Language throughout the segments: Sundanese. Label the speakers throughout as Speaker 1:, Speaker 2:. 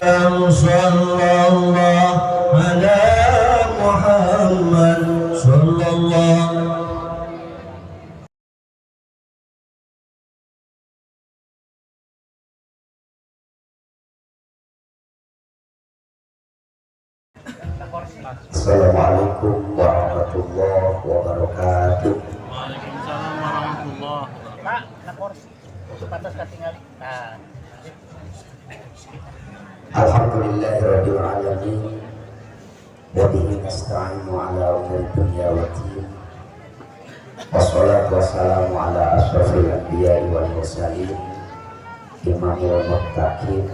Speaker 1: Sallallahu ala Muhammad sallallahu.
Speaker 2: Assalamualaikum warahmatullahi wabarakatuh.
Speaker 3: Waalaikumsalam warahmatullahi.
Speaker 4: Pak, kursi sepatas katingali. Nah.
Speaker 2: Alhamdulillahirabbil alamin. Wa bihi nasta'inu ala umuri dunya waddin. Wassalatu wassalamu ala asyrafil anbiya'i wal mursalin, imamil muttaqin,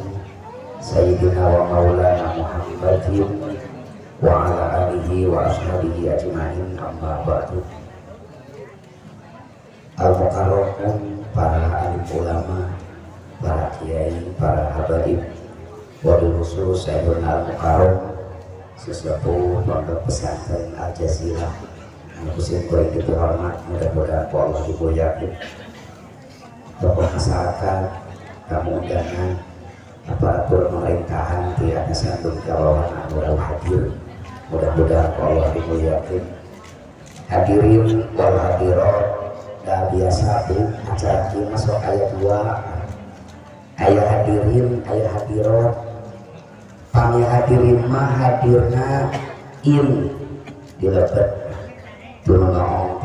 Speaker 2: sayyidina wa maulana Muhammadin wa ala alihi wa ashabihi ajma'in, amma ba'du. Al-mukarramun, para alim ulama, para kiai, para habaib, wabil khusus sayyidina al-mukarram, sesepuh pondok pesantren Al-Jazirah anu kusim kuring dihormat, mudah-mudahan ku Allah dimuliakeun. Tokoh masyarakat, tamu undangan, aparatur pemerintahan di atasan kawawan anu rawuh hadir, mudah-mudahan ku Allah dimuliakeun. Hadirin wal hadirat, dah biasa bu acara ieu masuk aya dua, aya hadirin, aya hadirat. Pami hadirin mah hadirna in dilebet teu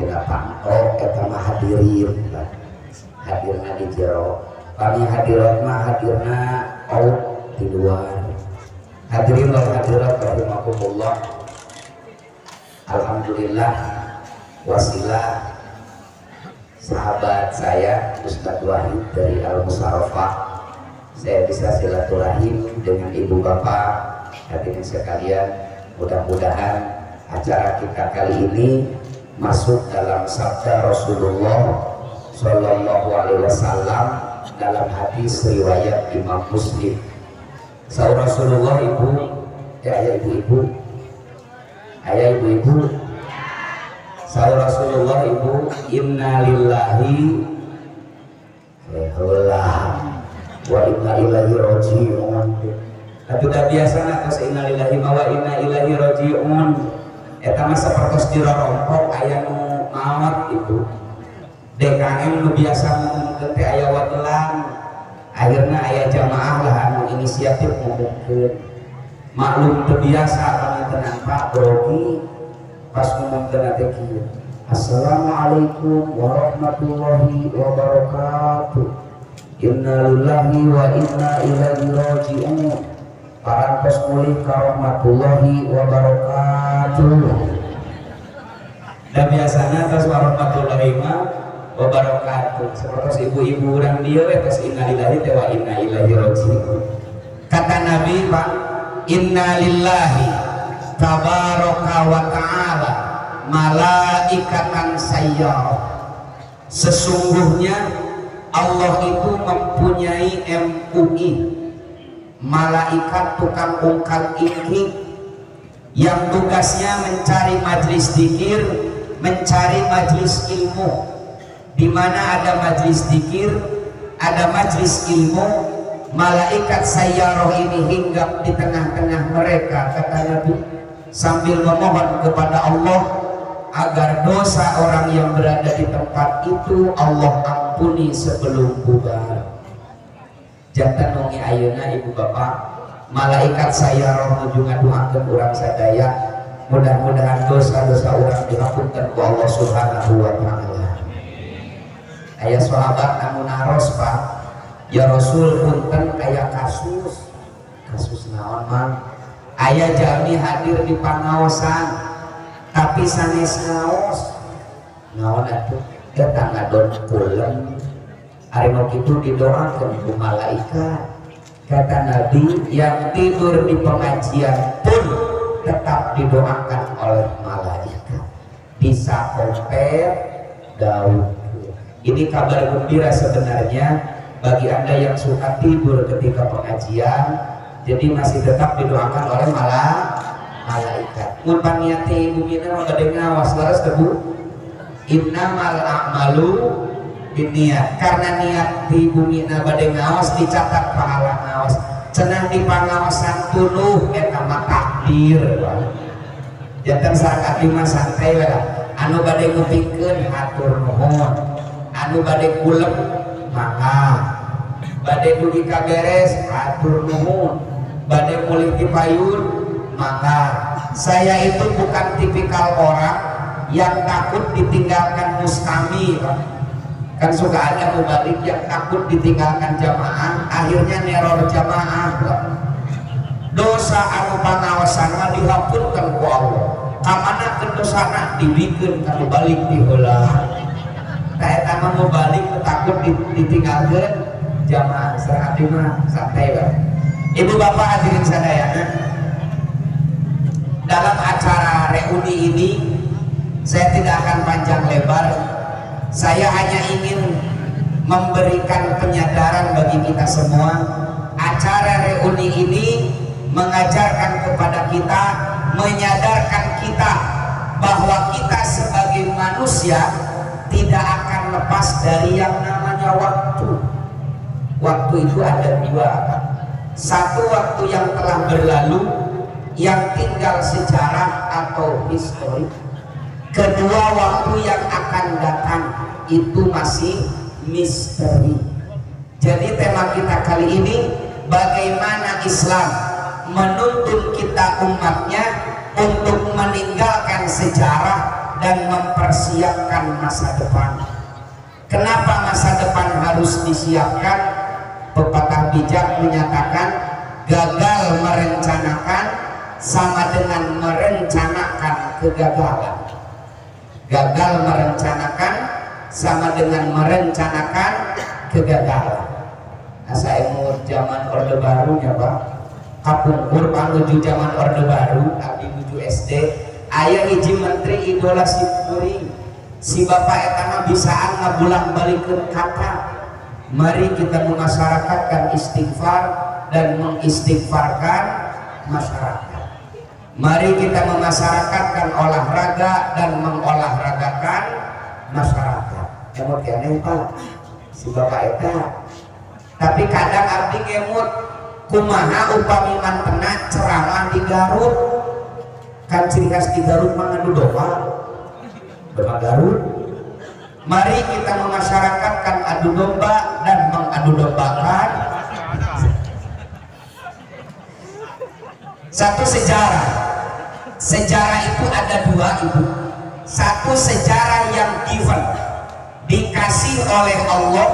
Speaker 2: tina pangko eta mah hadirin, hadirna di jero. Pami hadirat mah hadirna out di luar. Hadirin wal hadirat rahimakumullah. Alhamdulillah wasilah sahabat saya Ustadz Wahid dari Al-Musarofah, saya bisa silaturahim dengan ibu bapak hadirin sekalian. Mudah-mudahan acara kita kali ini masuk dalam sabda Rasulullah Shallallahu Alaihi Wasallam dalam hadis riwayat Imam Muslim. Saur Rasulullah, ibu, ya ayah ibu-ibu, ayah ibu-ibu. Saur Rasulullah ibu, innalillahi wa inna ilaihi raji'un. Tapi udah biasa tos innalillahi wa inna ilaihi raji'un. Eta mah sapertos dirorompok aya nu maot itu. DKM nu biasa ngumumkeun teh aya wagelan. Akhirna aya jamaah lah anu inisiatif ngumumkeun. Maklum teu biasa pangantenan Pak grogi pas ngumumkeun teh kieu. Assalamualaikum warahmatullahi wabarakatuh. Innalillahi wa inna ilaihi raji'un. Parantos mulih ka rahmatullahi wabarakatuh. Dan biasanya tos warahmatullahi wabarakatuh. Seperti ibu-ibu urang dieu we tos innalillahi wa inna ilaihi raji'un. Kata Nabi Pak, innalillahi tabaraka wa ta'ala malaikatan sayyarah. Sesungguhnya Allah itu mempunyai MUI, malaikat tukang ungkal ingking, yang tugasnya mencari majelis dzikir, mencari majelis ilmu. Di mana ada majelis dzikir, ada majelis ilmu, malaikat sayyarah ini hinggap di tengah-tengah mereka, kata Nabi, sambil memohon kepada Allah agar dosa orang yang berada di tempat itu Allah ampuni sebelum bubar. Jantan wengi ayeuna ibu bapak, malaikat sayyarah nuju ngadoakeun urang sadaya, mudah-mudahan dosa-dosa urang dihapunten ku Allah Subhanahu wa taala. Aya sahabat anu naros, Pak, ya Rasul punten aya kasus. Kasus naon mang? Aya jalmi hadir di pangaosan tapi sanes ngaos. Naon atuh? Eta ngadon kulem. Ari nu kitu didoakeun ku malaikat. Kata Nabi, yang tidur di pengajian pun tetap didoakan oleh malaikat. Bisa compare Daud. Ini kabar gembira sebenarnya bagi Anda yang suka tidur ketika pengajian, jadi masih tetap didoakan oleh malaikat. Mun paniati ibu mina mah bade ngawas leres teu Bu? Innamal a'malu binniyat. Karena niat di bumi na bade ngaos dicatat pahala ngaos. Cenah di pangaosan tunduh, eta mah takdir, Pak. Janten sareng abdi mah santai we lah. Anu bade ngupingkeun, hatur nuhun. Anu bade kulem, mangga. Bade dugi ka beres, hatur nuhun. Bade mulih ti payun, mangga. Saya itu bukan tipikal orang yang takut ditinggalkan mustami, Pak. Kan suka ada mubalig yang takut ditinggalkan jamaah, akhirnya neror jamaah, Pak. Dosa anu pangaosan mah dihapunten ku Allah. Kamana dosana dibikeun ka balik ti heula. Tah, eta mah mubalig takut ditinggalkeun jamaah. Sareng abdi mah santai, Pak. Ibu bapak hadirin sadayana, dalam acara reuni ini saya tidak akan panjang lebar. Saya hanya ingin memberikan penyadaran bagi kita semua. Acara reuni ini mengajarkan kepada kita, menyadarkan kita bahwa kita sebagai manusia tidak akan lepas dari yang namanya waktu. Waktu itu ada dua, Pak. Satu, waktu yang telah berlalu, yang tinggal sejarah atau histori. Kedua, waktu yang akan datang, itu masih misteri. Jadi tema kita kali ini bagaimana Islam menuntun kita umatnya untuk meninggalkan sejarah dan mempersiapkan masa depan. Kenapa masa depan harus disiapkan? Pepatah bijak menyatakan, gagal merencanakan sama dengan merencanakan kegagalan. Gagal merencanakan sama dengan merencanakan kegagalan. Asa emut zaman Orde Baru ya, Pak. Kapungkur menuju zaman Orde Baru, abdi nuju SD, aya hiji menteri idola si kuring. Si bapak eta mah bisaan ngabulang-balikeun kata. Mari kita memasyarakatkan istighfar dan mengistighfarkan masyarakat. Mari kita memasyarakatkan olahraga dan mengolahragakan masyarakat. Emut keneh, Pak, si bapak eta. Tapi kadang abdi ngemut, kumaha upami mantena ceramah di Garut? Kan ciri khas di Garut mah ngadu domba. Domba Garut. Mari kita memasyarakatkan adu domba dan mengadu dombakan. Satu, sejarah. Sejarah itu ada dua, Ibu. Satu, sejarah yang given, dikasih oleh Allah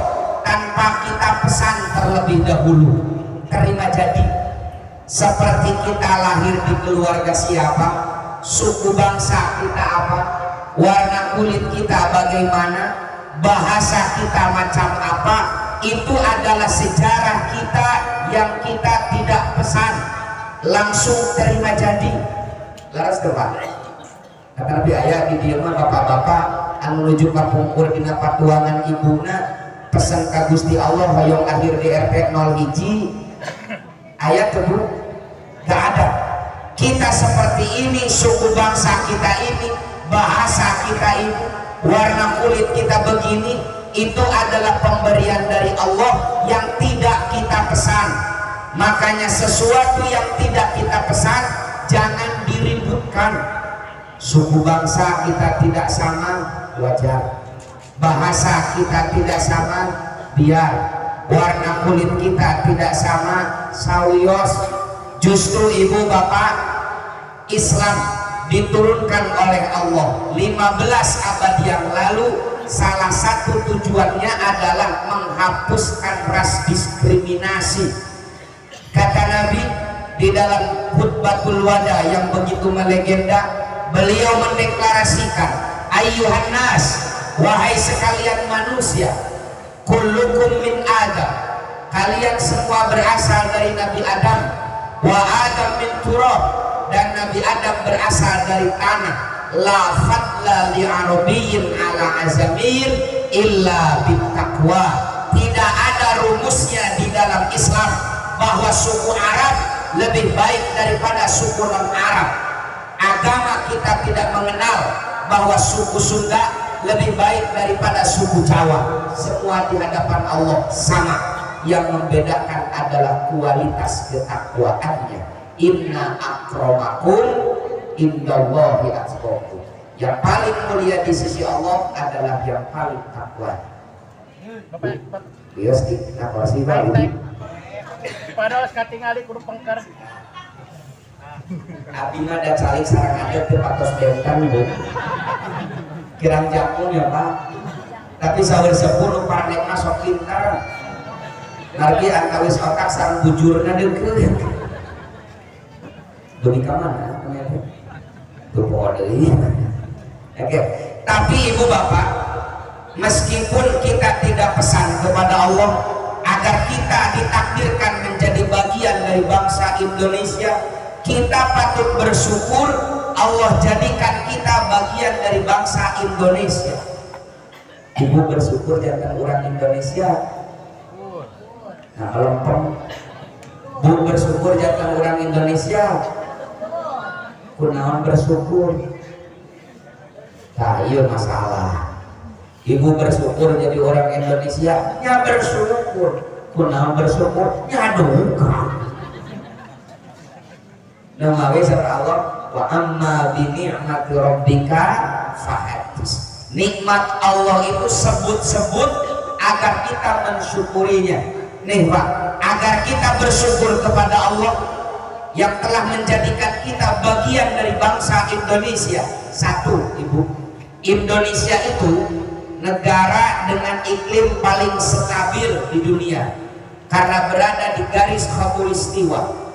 Speaker 2: tanpa kita pesan terlebih dahulu, terima jadi. Seperti kita lahir di keluarga siapa, suku bangsa kita apa, warna kulit kita bagaimana, bahasa kita macam apa, itu adalah sejarah kita yang kita tidak pesan, langsung terima jadi. Laras tuh, Pak. Kata Nabi aya di dieu mah bapak-bapak anu nuju kapungkur dina patuangan ibuna pesan ka Gusti Allah hoyong lahir di RT 0 hiji, aya tuh, Bu? Gak ada. Kita seperti ini, suku bangsa kita ini, bahasa kita ini, warna kulit kita begini, itu adalah pemberian dari Allah yang tidak kita pesan. Makanya sesuatu yang tidak kita pesan jangan diributkan. Suku bangsa kita tidak sama, wajar. Bahasa kita tidak sama, biar. Warna kulit kita tidak sama, sawios. Justru, ibu bapak, Islam diturunkan oleh Allah 15 abad yang lalu, salah satu tujuannya adalah menghapuskan ras diskriminasi. Kata Nabi di dalam khutbatul wada yang begitu melegenda, beliau mendeklarasikan, "Ayyuhan nas, wahai sekalian manusia, kullukum min Adam, kalian semua berasal dari Nabi Adam, wa Adam min turab, dan Nabi Adam berasal dari tanah. La fadla li arabiyyin ala ajamiyyin illa bittaqwa." Tidak ada rumusnya di dalam Islam bahwa suku Arab lebih baik daripada suku non Arab. Agama kita tidak mengenal bahwa suku Sunda lebih baik daripada suku Jawa. Semua di hadapan Allah sama. yang membedakan adalah kualitas ketakwaannya. Inna akramakum indallahi atqakum. Yang paling mulia di sisi Allah adalah yang paling takwa. Iya, nah sih Pak.
Speaker 4: Padahal katingali kudu pengker.
Speaker 2: Abi mah da calik sareng aja teu patos benten, Bu. Kirang jakun ya, Pak. Tapi sahur 10 parlek mah sok pintar. Margi antawis otak sareng bujurna deukeut. Dugi ka mana ternyata? Tuh poho deui. Oke, tapi ibu bapak, meskipun kita tidak pesan kepada Allah agar kita ditakdirkan menjadi bagian dari bangsa Indonesia, kita patut bersyukur Allah jadikan kita bagian dari bangsa Indonesia. Ibu bersyukur jangan orang Indonesia. Nah, lempeng. Bu bersyukur jangan orang Indonesia. Kunaon bersyukur? Nah, iya masalah. Ibu bersyukur jadi orang Indonesia, nya bersyukur. Kunaon bersyukur? Nya duka. Namawi sareng Allah wa amma bi ni'mati rabbika fahaddis. Nikmat Allah itu sebut-sebut agar kita mensyukurinya. Nih Pak, agar kita bersyukur kepada Allah yang telah menjadikan kita bagian dari bangsa Indonesia. Satu, Ibu, Indonesia itu negara dengan iklim paling stabil di dunia karena berada di garis khatulistiwa.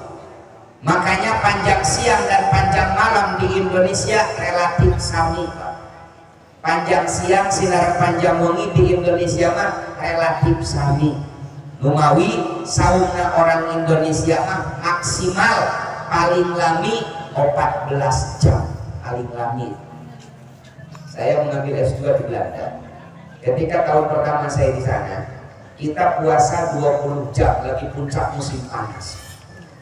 Speaker 2: Makanya panjang siang dan panjang malam di Indonesia relatif sami, Pak. Panjang siang sinar panjang wengi di Indonesia mah relatif sami. Numawi saumna orang Indonesia mah maksimal paling lami 14 jam paling lami. Saya mengambil S2 di Belanda. Ketika tahun pertama saya di sana, kita puasa 20 jam lagi puncak musim panas.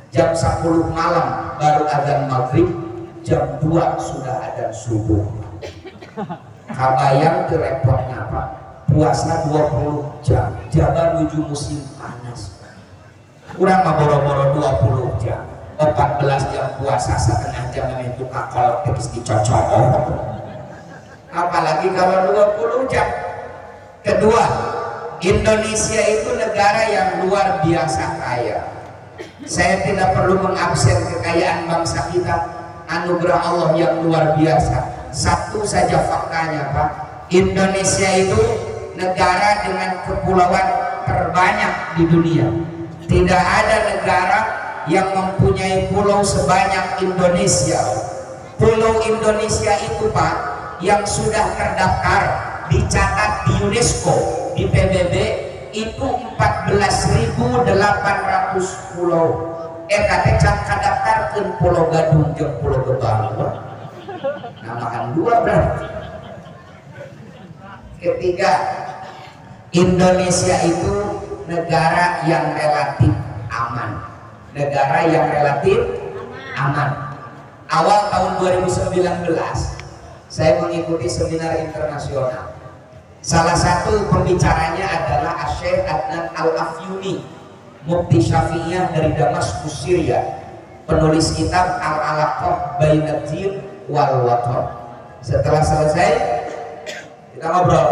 Speaker 2: Jam 10 malam baru adzan maghrib, jam 2 sudah adzan subuh. Kabayang teu repotna, Pak. Puasa 20 jam, jaba menuju musim panas. Kurang mah boro-boro 20 jam, 14 jam puasa, setengah jam itu kakolot terus dicocok. Apalagi kalau 20 jam. Kedua, Indonesia itu negara yang luar biasa kaya. Saya tidak perlu mengabsen kekayaan bangsa kita, anugerah Allah yang luar biasa. Satu saja faktanya, Pak, Indonesia itu negara dengan kepulauan terbanyak di dunia. Tidak ada negara yang mempunyai pulau sebanyak Indonesia. Pulau Indonesia itu, Pak, yang sudah terdaftar, dicatat di UNESCO, di PBB, itu 14.800 pulau. Eta teh can kadaftarkeun Pulau Gadung jeung Pulau Gebang. Namakan dua berarti. Ketiga, Indonesia itu negara yang relatif aman. Negara yang relatif aman. Awal tahun 2019 saya mengikuti seminar internasional. Salah satu pembicaranya adalah Syekh Adnan Al-Afyuni, Mufti Syafi'iyah dari Damaskus, Syria, penulis kitab Al-Alaqah Bainad Din wal Wathon. Setelah selesai kita ngobrol.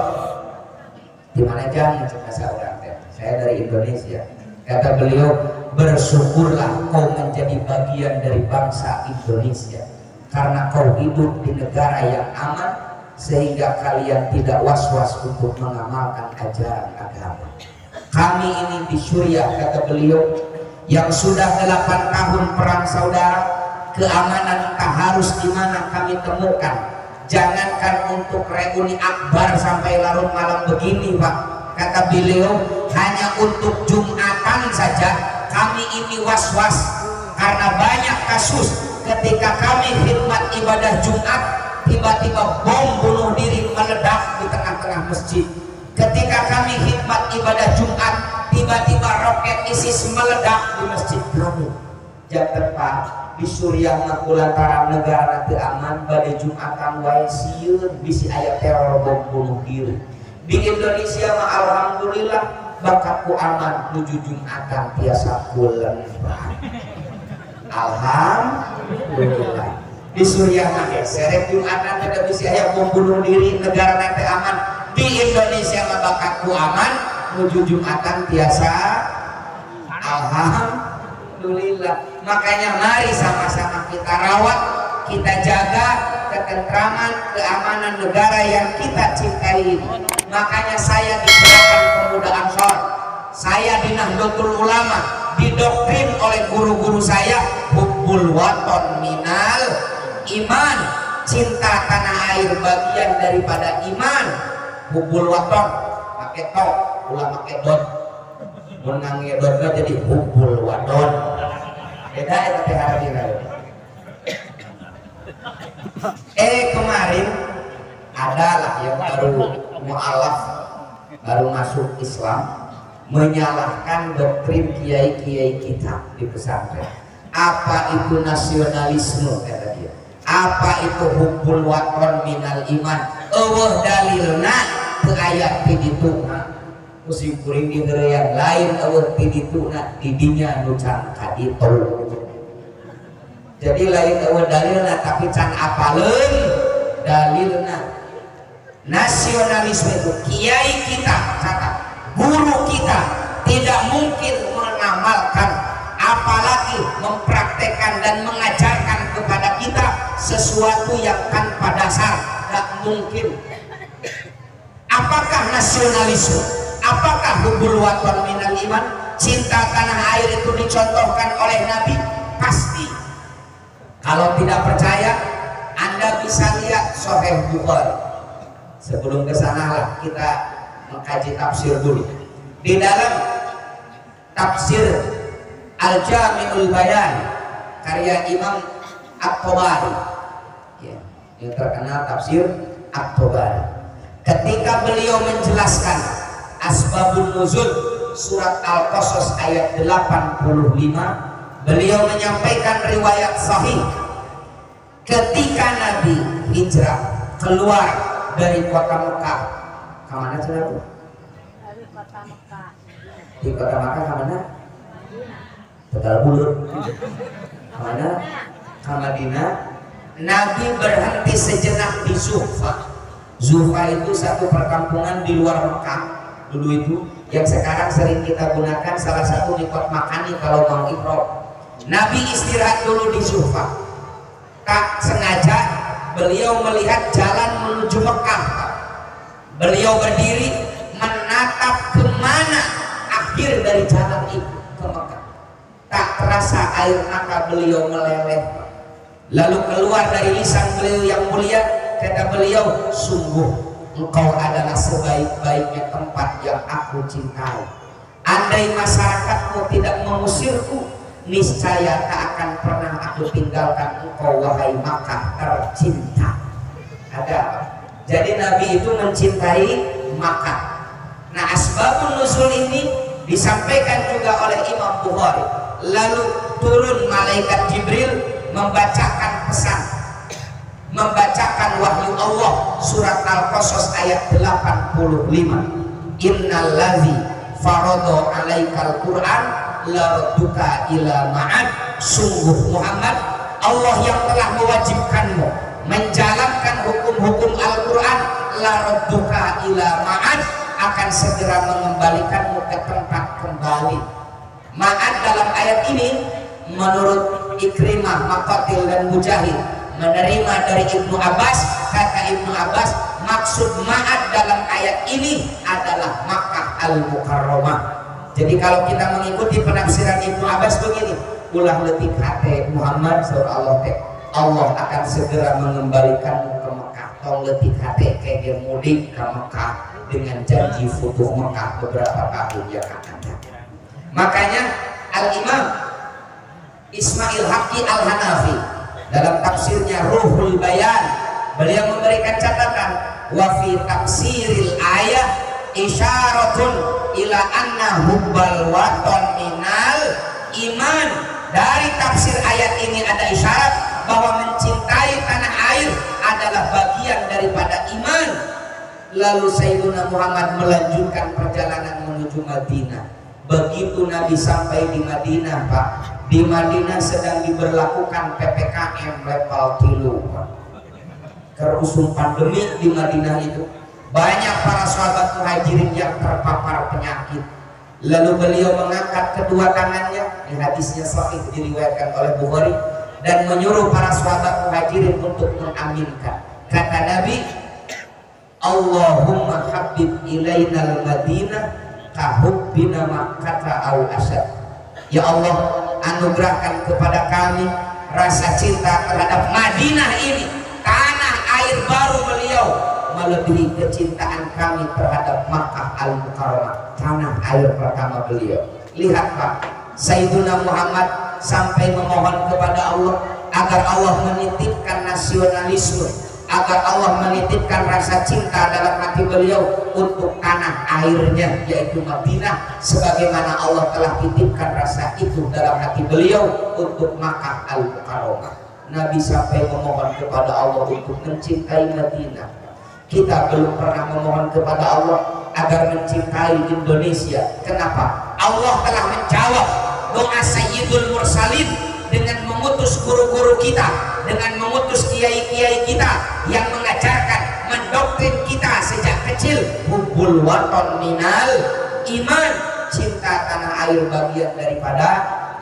Speaker 2: Di mana jang cek orang teh? Saya dari Indonesia. Kata beliau, bersyukurlah kau menjadi bagian dari bangsa Indonesia karena kau hidup di negara yang aman sehingga kalian tidak was-was untuk mengamalkan ajaran agama. Kami ini di Suriah, kata beliau, yang sudah 8 tahun perang saudara, keamanan tak harus di mana kami temukan. Jangankan untuk reuni akbar sampai larut malam begini, Pak. Kata beliau, hanya untuk Jumatan saja kami ini was-was karena banyak kasus ketika kami khidmat ibadah Jumat, tiba-tiba bom bunuh diri meledak di tengah-tengah masjid. Ketika kami khidmat ibadah Jumat, tiba-tiba roket ISIS meledak di masjid kami. Jam tepat di Suriah mah lantaran negara teu aman, bade Jumatan wae sieun bisi aya teror bom bunuh diri. Di Indonesia mah alhamdulillah Bakat ku aman nuju Jumatan tiasa pulen. Alhamdulillah. Di Suriah mah hese rek Jumatan, tidak bisa aya bom bunuh diri, negara nanti aman. Di Indonesia mah bakat ku aman nuju Jumatan tiasa, alhamdulillah. Makanya mari sama-sama kita rawat, kita jaga ketentraman, keamanan negara yang kita cintai ini. Makanya saya di Gerakan Pemuda Ansor, saya di Nahdlatul Ulama didoktrin oleh guru-guru saya, hubbul waton minal iman, cinta tanah air bagian daripada iman. Hubbul waton make to, ulah make dot. Mun ngangge dot jadi hubbul waton, beda eta teh hartina. Kemarin adalah yang baru mualaf, baru masuk Islam, menyalahkan doktrin kiai-kiai kita di pesantren. Apa itu nasionalisme, kata dia? Apa itu hubbul waton minal iman? Euweuh dalilna, teu aya ti dituna. Musim kuring diheureuyan, lain euweuh ti dituna, di dinya nu can ka ditu. Jadi lain euweuh dalilna, tapi can apaleun dalilna. Nasionalisme itu kiai kita catat, guru kita tidak mungkin mengamalkan, apalagi mempraktekkan dan mengajarkan kepada kita sesuatu yang tanpa dasar. Tak mungkin. Apakah nasionalisme, apakah hubbul waton minal iman, cinta tanah air itu dicontohkan oleh Nabi? Pasti. Kalau tidak percaya, Anda bisa lihat Sahih Bukhari. Sebelum ke sana lah, kita mengkaji tafsir dulu. Di dalam tafsir Al-Jami'ul Bayan karya Imam At-Tabari, ya, yang terkenal tafsir At-Tabari, ketika beliau menjelaskan asbabun nuzul surat Al-Qasas ayat 85, beliau menyampaikan riwayat sahih ketika Nabi hijrah keluar dari kota Mekah. Kemana cenah, Bu?
Speaker 5: Dari kota Mekah.
Speaker 2: Di kota Mekah kemana? Tegal Bulut. Kemana? Ke Madinah. Nabi berhenti sejenak di Zuhfa. Zuhfa itu satu perkampungan di luar Mekah dulu itu, yang sekarang sering kita gunakan salah satu miqat makani kalau mau ihram. Nabi istirahat dulu di Zuhfa. Tak sengaja beliau melihat jalan menuju Mekah. Beliau berdiri menatap kemana akhir dari jalan itu ke Mekah. Tak terasa air mata beliau meleleh, lalu keluar dari lisan beliau yang mulia, kata beliau, "Sungguh engkau adalah sebaik-baiknya tempat yang aku cintai. Andai masyarakatmu tidak mengusirku, niscaya tak akan pernah aku tinggalkan engkau, wahai Makkah tercinta." Ada apa? Jadi Nabi itu mencintai Makkah. Nah, asbabun nuzul ini disampaikan juga oleh Imam Bukhari. Lalu turun malaikat Jibril membacakan pesan, membacakan wahyu Allah surat Al-Qasas ayat 85, "Innallazi farada alaikal Quran laradduka ila ma'ad." Sungguh Muhammad, Allah yang telah mewajibkanmu menjalankan hukum-hukum Al-Quran, laradduka ila ma'ad, akan segera mengembalikanmu ke tempat kembali. Ma'ad dalam ayat ini menurut Ikrimah, Maqatil dan Mujahid, menerima dari Ibnu Abbas, kata Ibnu Abbas, maksud ma'ad dalam ayat ini adalah Makkah Al-Mukarramah. Jadi kalau kita mengikuti penafsiran Ibnu Abbas begini, ulah leutik hati Muhammad, surah Allah teh, Allah akan segera mengembalikanmu ke Mekah. Tong leutik hati, kayak dia mudik ke Mekah dengan janji futuh Mekah beberapa tahun yang akan datang. Makanya Al-Imam Ismail Haqqi Al-Hanafi dalam tafsirnya Ruhul Bayan, beliau memberikan catatan, wa fi tafsiril ayah isyaratun ila anna hubbal waton minal iman. Dari tafsir ayat ini ada isyarat bahwa mencintai tanah air adalah bagian daripada iman. Lalu Sayyidina Muhammad melanjutkan perjalanan menuju Madinah. Begitu Nabi sampai di Madinah, Pak, di Madinah sedang diberlakukan PPKM level 3, Pak. Keur usum pandemi di Madinah itu banyak para sahabat Muhajirin yang terpapar penyakit. Lalu beliau mengangkat kedua tangannya, ini hadisnya sahih diriwayatkan oleh Bukhari, dan menyuruh para sahabat Muhajirin untuk mengaminkan. Kata Nabi, "Allahumma habbib ilainal Madinah kahubbina Makkata au asyad." Ya Allah, anugerahkan kepada kami rasa cinta terhadap Madinah ini, tanah air baru beliau, melebihi kecintaan kami terhadap Makkah Al-Mukarramah, tanah air pertama beliau. Lihat, Pak, Sayyiduna Muhammad sampai memohon kepada Allah agar Allah menitipkan nasionalisme, agar Allah menitipkan rasa cinta dalam hati beliau untuk tanah airnya, yaitu Madinah, sebagaimana Allah telah titipkan rasa itu dalam hati beliau untuk Makkah Al-Mukarramah. Nabi sampai memohon kepada Allah untuk mencintai Madinah. Kita belum pernah memohon kepada Allah agar mencintai Indonesia. Kenapa? Allah telah menjawab doa Sayyidul Mursalin dengan mengutus guru-guru kita, dengan mengutus kiai-kiai kita yang mengajarkan, mendoktrin kita sejak kecil, hubbul waton minal iman, cinta tanah air bagian daripada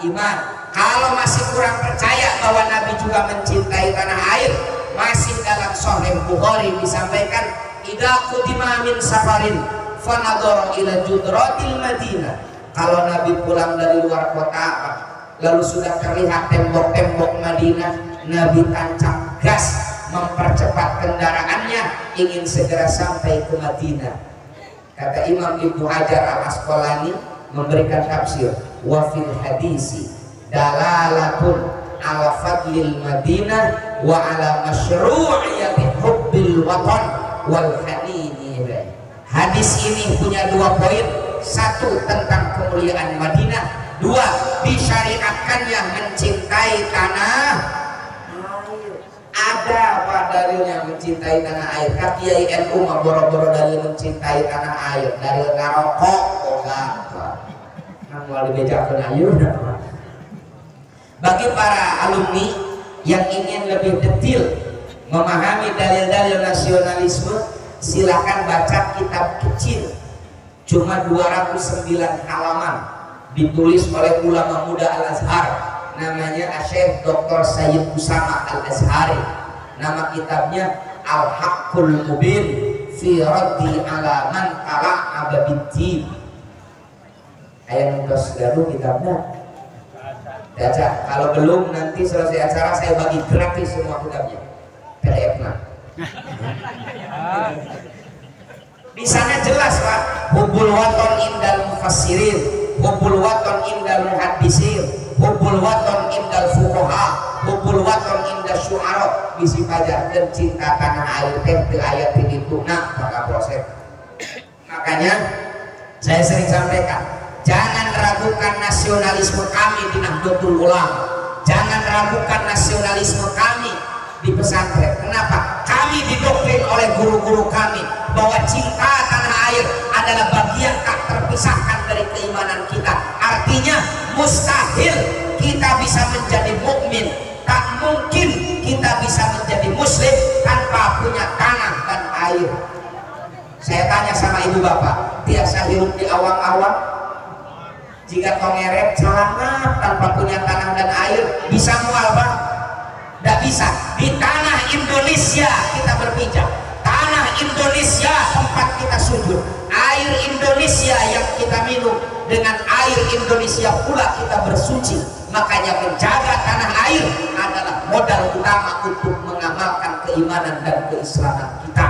Speaker 2: iman. Kalau masih kurang percaya bahwa Nabi juga mencintai tanah air, masih dalam Sahih Bukhari disampaikan, idza qudima min safarin fanadhara ila judratil Madinah. Kalau Nabi pulang dari luar kota, lalu sudah terlihat tembok-tembok Madinah, Nabi tancap gas, mempercepat kendaraannya, ingin segera sampai ke Madinah. Kata Imam Ibnu Hajar Al Asqalani memberikan tafsir, wa fil hadisi dalalatun ala fadlil Madinah wa ala masyru'iyati hubbil watan wal hanini. Hadis ini punya dua poin: satu, tentang kemuliaan Madinah; dua, disyariatkannya mencintai tanah air. Ada apa dalilnya mencintai tanah air? Ka Kiai NU mah boro-boro dalil mencintai tanah air, dalil ngarokok boga kan moal dibejakeun ayeuna. Bagi para alumni yang ingin lebih detail memahami dalil-dalil nasionalisme, silakan baca kitab kecil cuma 209 halaman, ditulis oleh ulama muda Al-Azhar, namanya Syekh Dr. Sayyid Usama Al-Azhari. Nama kitabnya Al-Haqqul Mubin fi Raddi ala man tala'aba biddin. Aya nu tos gaduh kitabnya? Baca. Kalau belum, nanti selesai acara saya bagi gratis semua kitabnya, PDF nah. Di sana jelas, Pak, hubbul waton indal mufassirin, hubbul waton indal muhaddisin, hubbul waton indal fuqaha, hubbul waton indal syu'ara. Bisi pajarkeun cinta tanah air teh teu aya ti ditu, nah bakal proses. Makanya saya sering sampaikan, jangan ragukan nasionalisme kami di Nahdlatul Ulama, jangan ragukan nasionalisme kami di pesantren. Kenapa? Kami didoktrin oleh guru-guru kami bahwa cinta tanah air adalah bagian tak terpisahkan dari keimanan kita. Artinya mustahil kita bisa menjadi mukmin, tak mungkin kita bisa menjadi muslim tanpa punya tanah dan air. Saya tanya sama ibu bapak, tiasa hidup di awang-awang? Jiga tongeret celana tanpa punya tanah dan air, bisa mual, Pak? Tidak bisa. Di tanah Indonesia kita berpijak, tanah Indonesia tempat kita sujud, air Indonesia yang kita minum, dengan air Indonesia pula kita bersuci. Makanya menjaga tanah air adalah modal utama untuk mengamalkan keimanan dan keislaman kita.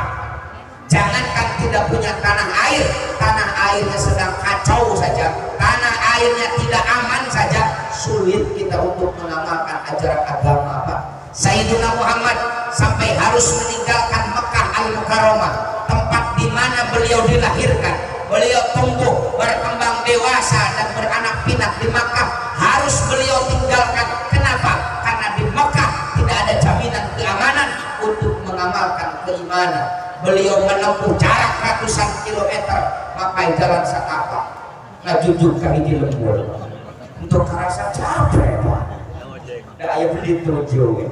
Speaker 2: Jangankan tidak punya tanah air, tanah airnya sedang kacau saja, tanah airnya tidak aman saja, sulit kita untuk mengamalkan ajaran agama, Pak. Sayyidina Muhammad sampai harus meninggalkan Mekah Al-Mukarramah, tempat di mana beliau dilahirkan, beliau tumbuh, berkembang dewasa dan beranak pinak di Makkah, harus beliau tinggalkan. Kenapa? Karena di Mekah tidak ada jaminan keamanan untuk mengamalkan keimanan. Beliau menempuh jarak ratusan kilometer makai jalan setapak ngajujuk ka hiji lembur untuk karasa capek, Pak. Da aya beli tujuh.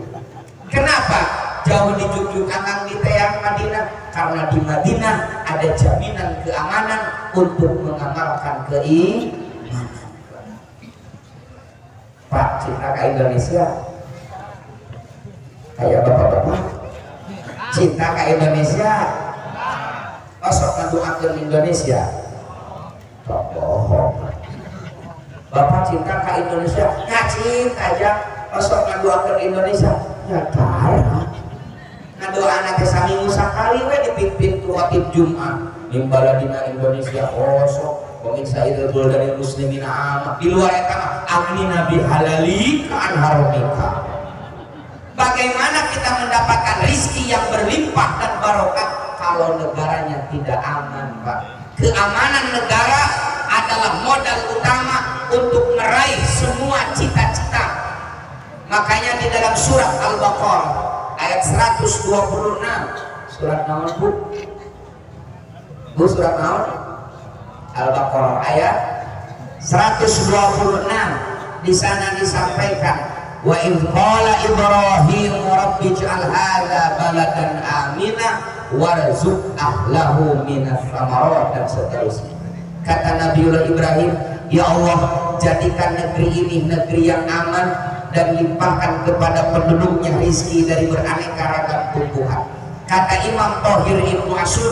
Speaker 2: Kenapa jauh dijujuk akang di teang Madinah? Karena di Madinah ada jaminan keamanan untuk mengamalkan keimanan. Pak, cinta ke Indonesia kayak bapak-bapak, cinta ke Indonesia, osok ngadoakeun Indonesia. Pak, bohong. Bapak cinta ke Indonesia? Nggak cinta aja. Osok ngadoakeun Indonesia? Ya tara, ngadoana teh saminggu sakali we, dipimpin ku khatib Jumat min baladina Indonesia osok wa min sairil buldanil muslimina amah. Di luar eta mah aghnina bi halalika an haramika. Bagaimana kita mendapatkan rizki yang berlimpah dan barokah kalau negaranya tidak aman, Pak? Keamanan negara adalah modal utama untuk meraih semua cita-cita. Makanya di dalam surat Al-Baqarah ayat 126, surat naon, Bu? Bu, surat naon? Al-Baqarah ayat 126, di sana disampaikan wa idh qala Ibrahim rabbi ij'al hadza baladan amina warzuq ahlahu minas samarat, dan seterusnya. Kata Nabiullah Ibrahim, ya Allah, jadikan negeri ini negeri yang aman dan limpahkan kepada penduduknya rizki dari beraneka ragam tumbuhan. Kata Imam Tohir Ibnu Asyur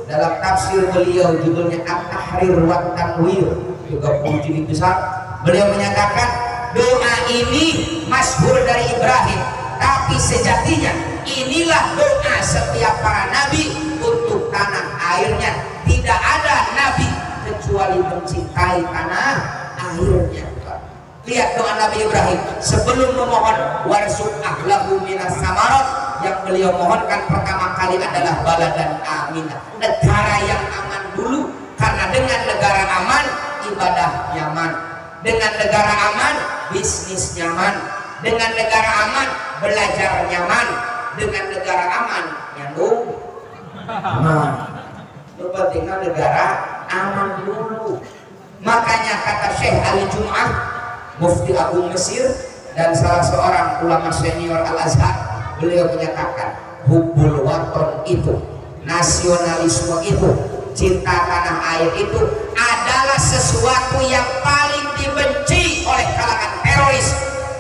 Speaker 2: dalam tafsir beliau judulnya At-Tahrir wa Tanwir, 30 jilid besar, beliau menyatakan doa ini masyhur dari Ibrahim, tapi sejatinya inilah doa setiap para nabi untuk tanah airnya. Tidak ada nabi kecuali mencintai tanah airnya. Lihat doa Nabi Ibrahim sebelum memohon warzuq ahlahu minas samarat, yang beliau mohonkan pertama kali adalah baladan aminah, negara yang aman dulu, karena dengan negara aman ibadah nyaman, dengan negara aman bisnis nyaman, dengan negara aman belajar nyaman, dengan negara aman nyandung aman. Itu pentingnya negara aman dulu. Makanya kata Syekh Ali Jum'ah, Mufti Agung Mesir dan salah seorang ulama senior Al-Azhar, beliau menyatakan hubbul waton itu, nasionalisme itu, cinta tanah air itu adalah sesuatu yang paling dibenci oleh kalangan teroris.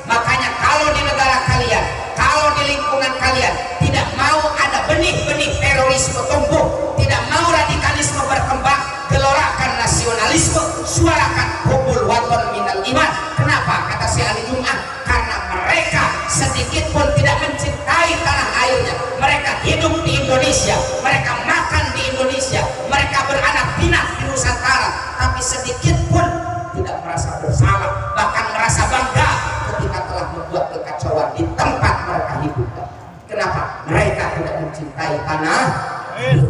Speaker 2: Makanya kalau di negara kalian, kalau di lingkungan kalian tidak mau ada benih-benih terorisme tumbuh, tidak mau radikalisme berkembang, gelorakan nasionalisme, suarakan hubbul waton minal iman. Kenapa? Kata si Ali Jum'ah, karena mereka sedikit pun tidak mencintai tanah airnya. Mereka hidup di Indonesia, mereka makan di Indonesia, mereka beranak pinak di Nusantara, tapi sedikit pun tidak merasa bersalah, bahkan merasa bangga ketika telah membuat kekacauan di tempat mereka hidup. Kenapa? Mereka tidak mencintai tanah air.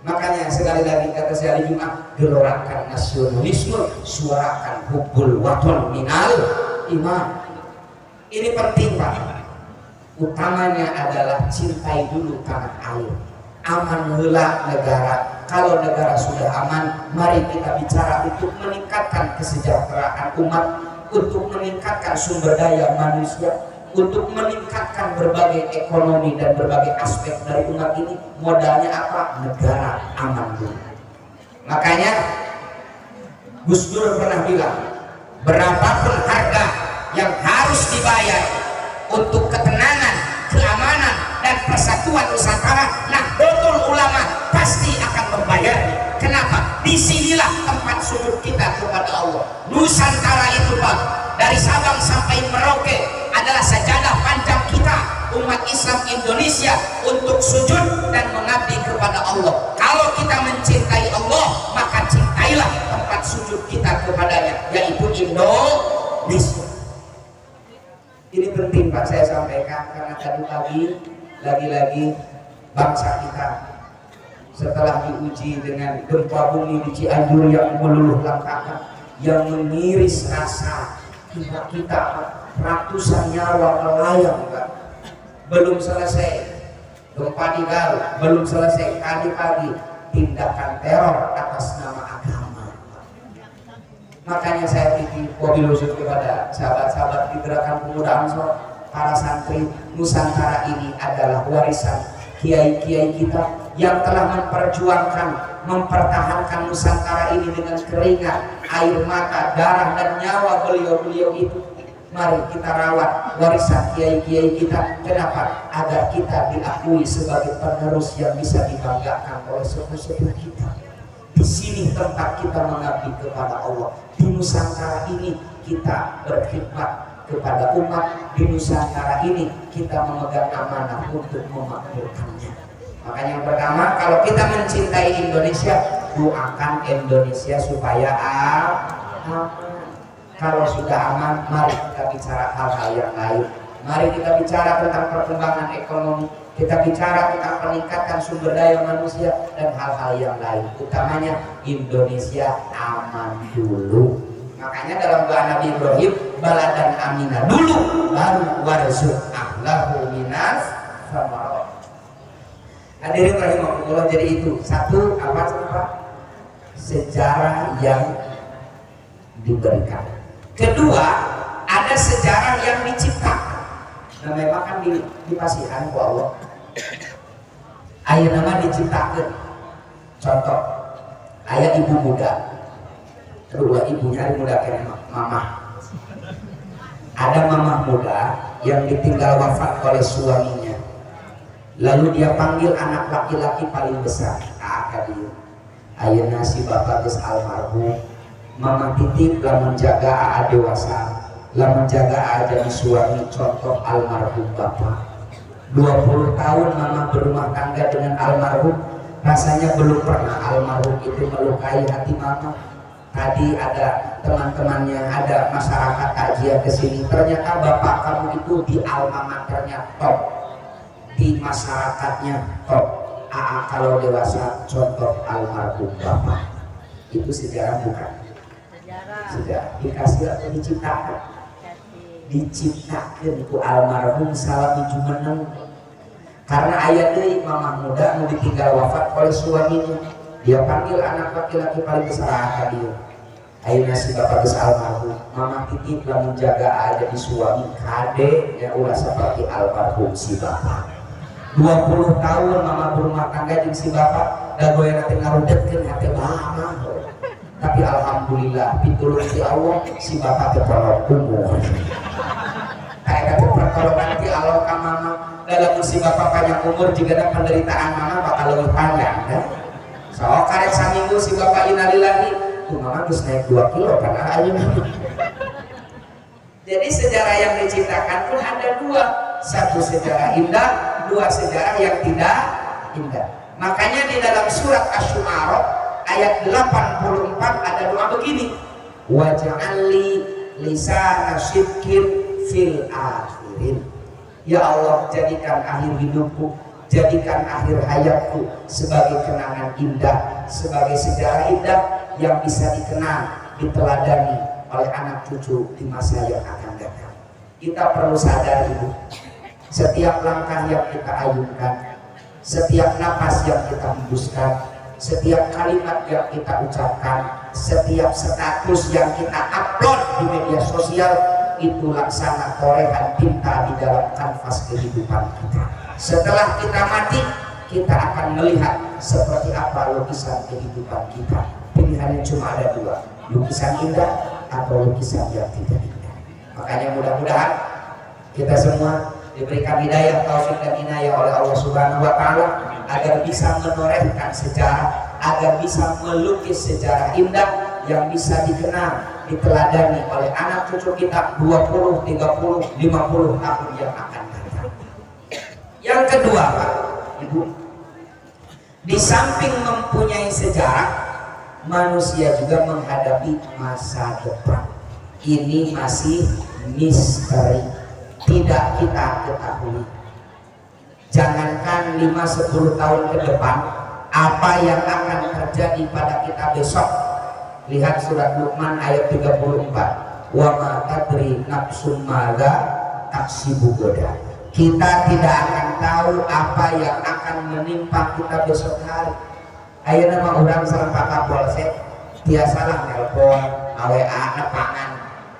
Speaker 2: Makanya sekali lagi kata si Ali Jum'ah, gelorakan nasionalisme, suarakan hubbul waton minal iman. Ini penting, Pak. Utamanya adalah cintai dulu tanah air. Aman heula negara. Kalau negara sudah aman, mari kita bicara untuk meningkatkan kesejahteraan umat, untuk meningkatkan sumber daya manusia, untuk meningkatkan berbagai ekonomi dan berbagai aspek dari umat ini. Modalnya apa? Negara aman dulu. Makanya Gus Dur pernah bilang, berapapun harga yang harus dibayar untuk ketenangan, keamanan, dan persatuan Nusantara, Nahdlatul Ulama pasti akan membayarnya. Kenapa? Disinilah tempat sujud kita kepada Allah. Nusantara itu, Pak, dari Sabang sampai Merauke adalah sajadah panjang kita umat Islam Indonesia untuk sujud dan mengabdi kepada Allah. Kalau kita mencintai Allah, maka cintailah tempat sujud kita kepadanya, yaitu Indonesia. Ini penting, Pak, saya sampaikan karena tadi pagi lagi-lagi bangsa kita setelah diuji dengan gempa bumi di Cianjur yang meluluh lantakan, yang mengiris rasa kita, kita ratusan nyawa melayang, Pak. Belum selesai. Gempa di Garut belum selesai, tadi pagi tindakan teror atas nama agama. Makanya saya titip wabil khusus kepada sahabat-sahabat di Gerakan Pemuda Ansor, para santri Nusantara ini adalah warisan kiai-kiai kita yang telah memperjuangkan, mempertahankan Nusantara ini dengan keringat, air mata, darah dan nyawa beliau-beliau itu. Mari kita rawat warisan kiai-kiai kita. Kenapa? Agar kita diakui sebagai penerus yang bisa dibanggakan oleh sepuh-sepuh kita. Di sini tempat kita mengabdi kepada Allah. Di Nusantara ini kita berkhidmat kepada umat. Di Nusantara ini kita memegang amanah untuk memakmurkannya. Makanya yang pertama, kalau kita mencintai Indonesia, doakan Indonesia supaya aman. Kalau sudah aman, mari kita bicara hal-hal yang lain. Mari kita bicara tentang perkembangan ekonomi, kita bicara tentang peningkatan sumber daya manusia dan hal-hal yang lain. Utamanya Indonesia aman dulu. Makanya dalam doa Nabi Ibrahim, baladan amina dulu, baru warzuq ahlahu minas samarat. Hadirin rahimakumullah, jadi itu satu apa sejarah yang diberikan. Kedua, ada sejarah yang diciptakan. Nah, memang kan dipasihan ku Allah. Aya nama diciptakan. Contoh, aya ibu muda. Kedua ibunya muda kena mamah. Ada mamah muda yang ditinggal wafat oleh suaminya. Lalu dia panggil anak laki-laki paling besar. Ah, kadieu. Ayeuna si bapak geus almarhum. Mama titip lamun jaga aa dewasa, lamun jaga aa jadi suami contoh almarhum bapak. 20 tahun mama berumah tangga dengan almarhum, rasanya belum pernah almarhum itu melukai hati mama. Tadi ada teman-temannya, ada masyarakat takziah ke sini, ternyata bapak kamu itu di alma maternya top, di masyarakatnya top. Aa kalau dewasa contoh almarhum bapak. Itu sejarah bukan? Sudah dikasih atau diciptakan? Diciptakan ku almarhum salami jumeneng. Karena ayat deui mamah muda nu ditinggal wafat oleh suaminya, dia panggil anak laki-laki paling besar ka dieu. Ayeuna si bapak geus almarhum, mamah titip lamun jaga aa jadi suami kade nya ulah saperti almarhum si bapak. 20 tahun mama berumah tangga jeung si bapak, da goyana teh ngarudetkeun hate mama. Tapi alhamdulillah pitulung ti Allah si bapak teh perolong umur. Eta teh pertolongan ti Allah ka mama. Dalam si bapak panjang umur jigana penderitaan mama bakal leuwih panjang dah. So karek saminggu si bapak innalillahi, tuh mama geus naik 2 kilo karena ayeuna. Jadi sejarah yang diciptakan pun ada dua, satu sejarah indah, dua sejarah yang tidak indah. Makanya di dalam surat Asy-Syu'ara ayat 84 ada doa begini, waj'alli lisana sidqin fil akhirin. Ya Allah, jadikan akhir hidupku, jadikan akhir hayatku sebagai kenangan indah, sebagai sejarah indah yang bisa dikenang, diteladani oleh anak cucu di masa yang akan datang. Kita perlu sadar, Ibu, setiap langkah yang kita ayunkan, setiap napas yang kita hembuskan, setiap kalimat yang kita ucapkan, setiap status yang kita upload di media sosial, itu laksana torehan tinta di dalam kanvas kehidupan kita. Setelah kita mati, kita akan melihat seperti apa lukisan kehidupan kita. Pilihannya cuma ada dua, lukisan indah atau lukisan yang tidak indah. Makanya mudah-mudahan kita semua diberikan hidayah, taufik dan inayah oleh Allah Subhanahu wa Ta'ala agar bisa menorehkan sejarah, agar bisa melukis sejarah indah yang bisa dikenal, diteladani oleh anak cucu kita 20, 30, 50 tahun yang akan datang. Yang kedua, Pak, Ibu, di samping mempunyai sejarah, manusia juga menghadapi masa depan. Ini masih misteri, tidak kita ketahui. Jangankan 5-10 tahun ke depan, apa yang akan terjadi pada kita besok. Lihat surat Luqman ayat 34. Wa ma tadri nafsum madza taksibu ghadan. Kita tidak akan tahu apa yang akan menimpa kita besok hari. Ayeuna mah urang sareng Pak Kapolsek tiasalah nelpon, WA, nepangan.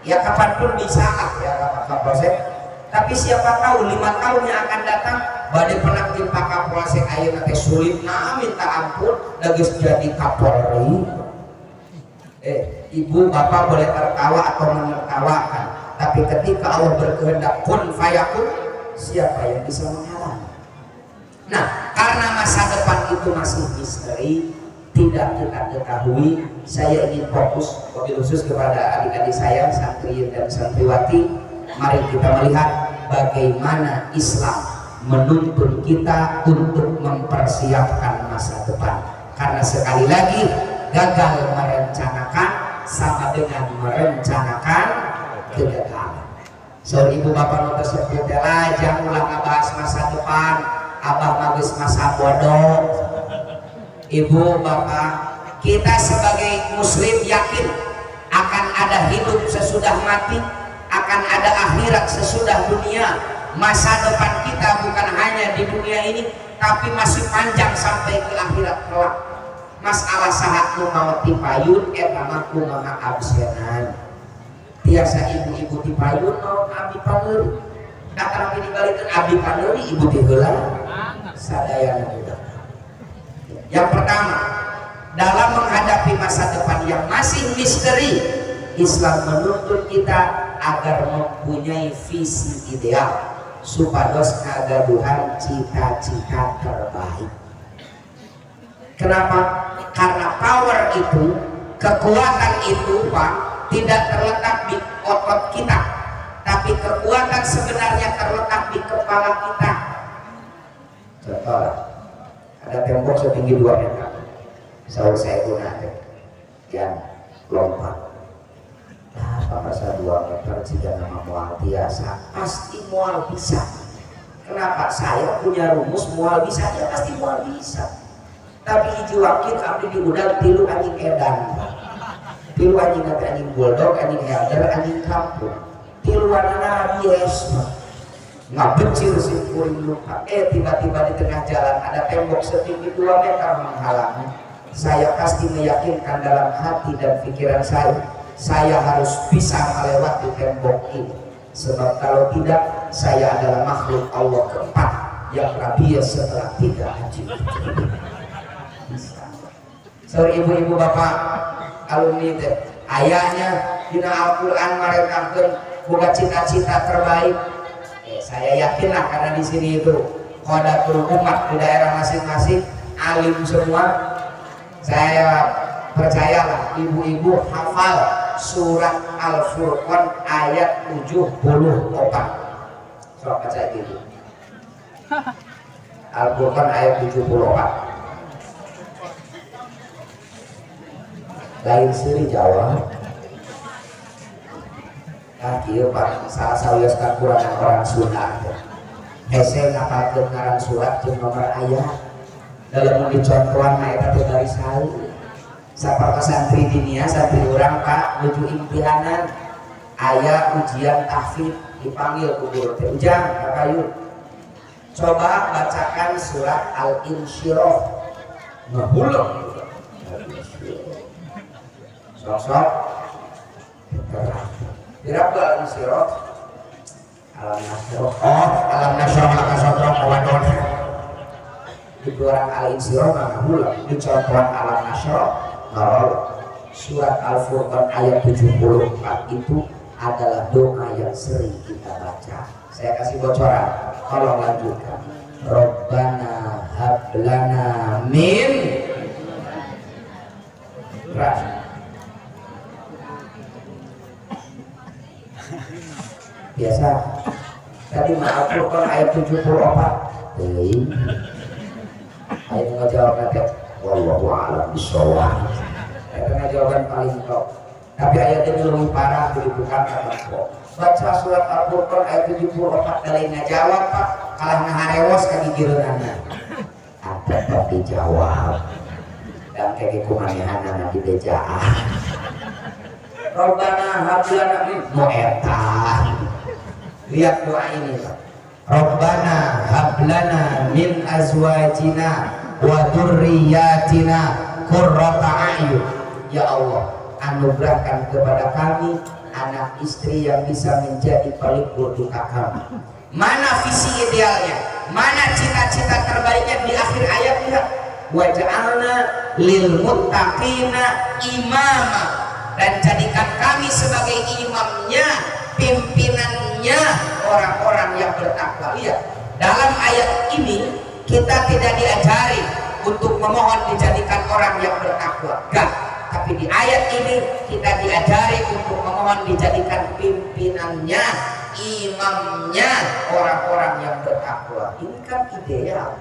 Speaker 2: Ya kapanpun bisa lah ya Pak Kapolsek. Tapi siapa tahu 5 tahun yang akan datang bade pernah jeung Pak Kapolsek ayeuna teh sulitna minta ampun da geus jadi Kapolri. Ibu bapak boleh tertawa atau menertawakan, tapi ketika Allah berkehendak kun fayakun, siapa yang bisa menghalangi? Nah, karena masa depan itu masih misteri, tidak kita ketahui, saya ingin fokus wabil khusus kepada adik-adik saya, santri dan santriwati. Mari kita melihat bagaimana Islam menuntun kita untuk mempersiapkan masa depan. Karena sekali lagi, gagal merencanakan sama dengan merencanakan kegagalan. So ibu bapak nu tersebut lah, jangan ulah ngabahas masa depan, abah mah geus masa bodoh. Ibu bapak, kita sebagai muslim yakin akan ada hidup sesudah mati, akan ada akhirat sesudah dunia. Masa depan kita bukan hanya di dunia ini, tapi masih panjang sampai ke akhirat kelak. Masalah saha nu maot ti payun eta mah kumaha absenan. Tiasa ibu-ibu ti payun maot abdi paneuri. Datang dibalikeun abdi paneuri ibu ti heula sadayana budak. Yang pertama, dalam menghadapi masa depan yang masih misteri, Islam menuntut kita agar mempunyai visi ideal supados ngagaduhan cita-cita terbaik. Kenapa? Karena power itu, kekuatan itu, Pak, tidak terletak di otot kita, tapi kekuatan sebenarnya terletak di kepala kita. Contoh, ada tembok setinggi 2 meter. Sahur saya guna yang lompat. Nah, masa 2 meter jika nama moal biasa, pasti moal bisa. Kenapa? Saya punya rumus moal bisa, ya pasti moal bisa. Tapi hiji wakil abdi diundang tilu anjing edan. Tilu anjing nanti anjing bulldog, anjing herder, anjing kampung. Tilu warna rabies. Ngabecil si kuring lupa. Tiba-tiba di tengah jalan ada tembok setinggi 2 meter menghalangi. Saya pasti meyakinkan dalam hati dan pikiran saya harus bisa melewati tembok ini. Sebab kalau tidak, saya adalah makhluk Allah keempat yang rabies setelah 3 anjing. Bisa. Sorry ibu-ibu bapak alumni teh, ayahnya dina Al-Qur'an marentahkeun boga cita-cita terbaik. Saya yakinlah karena di sini itu qadatul umat di daerah masing-masing alim semua. Saya percayalah ibu-ibu hafal surat Al-Furqan ayat 74. Sok baca itu. Al-Furqan ayat 74. Lain seri jawab. Nah, kieu Pak, salah sawios kakurangan orang Sunda teh. Hese ngapalkeun ngaran surat jeung nomor ayat. Dalam mun dicontohan mah eta teh baris hayu. Sapertos santri dinia, santri urang Pak nuju imtihanan, aya ujian tahfidz dipanggil ku guru teh, Ujang, Kakayun. Coba bacakan surat Al-Insyirah. Ngahuleng. Sok-sok. Dirabba Al-Insyirah. Alam nasyrah. Oh, alam nasyrah laka sadrak wa wadon. Di orang Al-Insyirah mah ngahuleng, dicontohan alam nasyrah ngarol. Surat Al-Furqan ayat 74 itu adalah doa yang sering kita baca. Saya kasih bocoran, tolong lanjutkan. Rabbana hablana min ras. Biasa. Tadi Al-Furqan ayat 74. Hei. Ayo ngejawab nanti. Wallahu a'lam bishawab. Karena jawaban paling top. Tapi ayat ini lebih parah dibuka kok. Baca surat Al-Furqan ayat 74 kali ngajawab Pak, kalah ngaharewos ka gigireunana. Apa kok dijawab? Dan keke kumanehanana di bejaan. Rabbana hab lana min nu eta. Lihat doa ini Pak. Rabbana hablana min azwajina wa dzurriyyatina qurrata a'yun. Ya Allah, anugerahkan kepada kami anak istri yang bisa menjadi pelipur duka kami. Mana visi idealnya? Mana cita-cita terbaiknya di akhir ayat? Lihat, waj'alna lil muttaqina imama, dan jadikan kami sebagai imamnya, pimpinannya orang-orang yang bertakwa. Lihat, dalam ayat ini kita tidak diajari untuk memohon dijadikan orang yang bertakwa. Enggak. Tapi di ayat ini kita diajari untuk memohon dijadikan pimpinannya, imamnya orang-orang yang bertakwa. Ini kan ideal.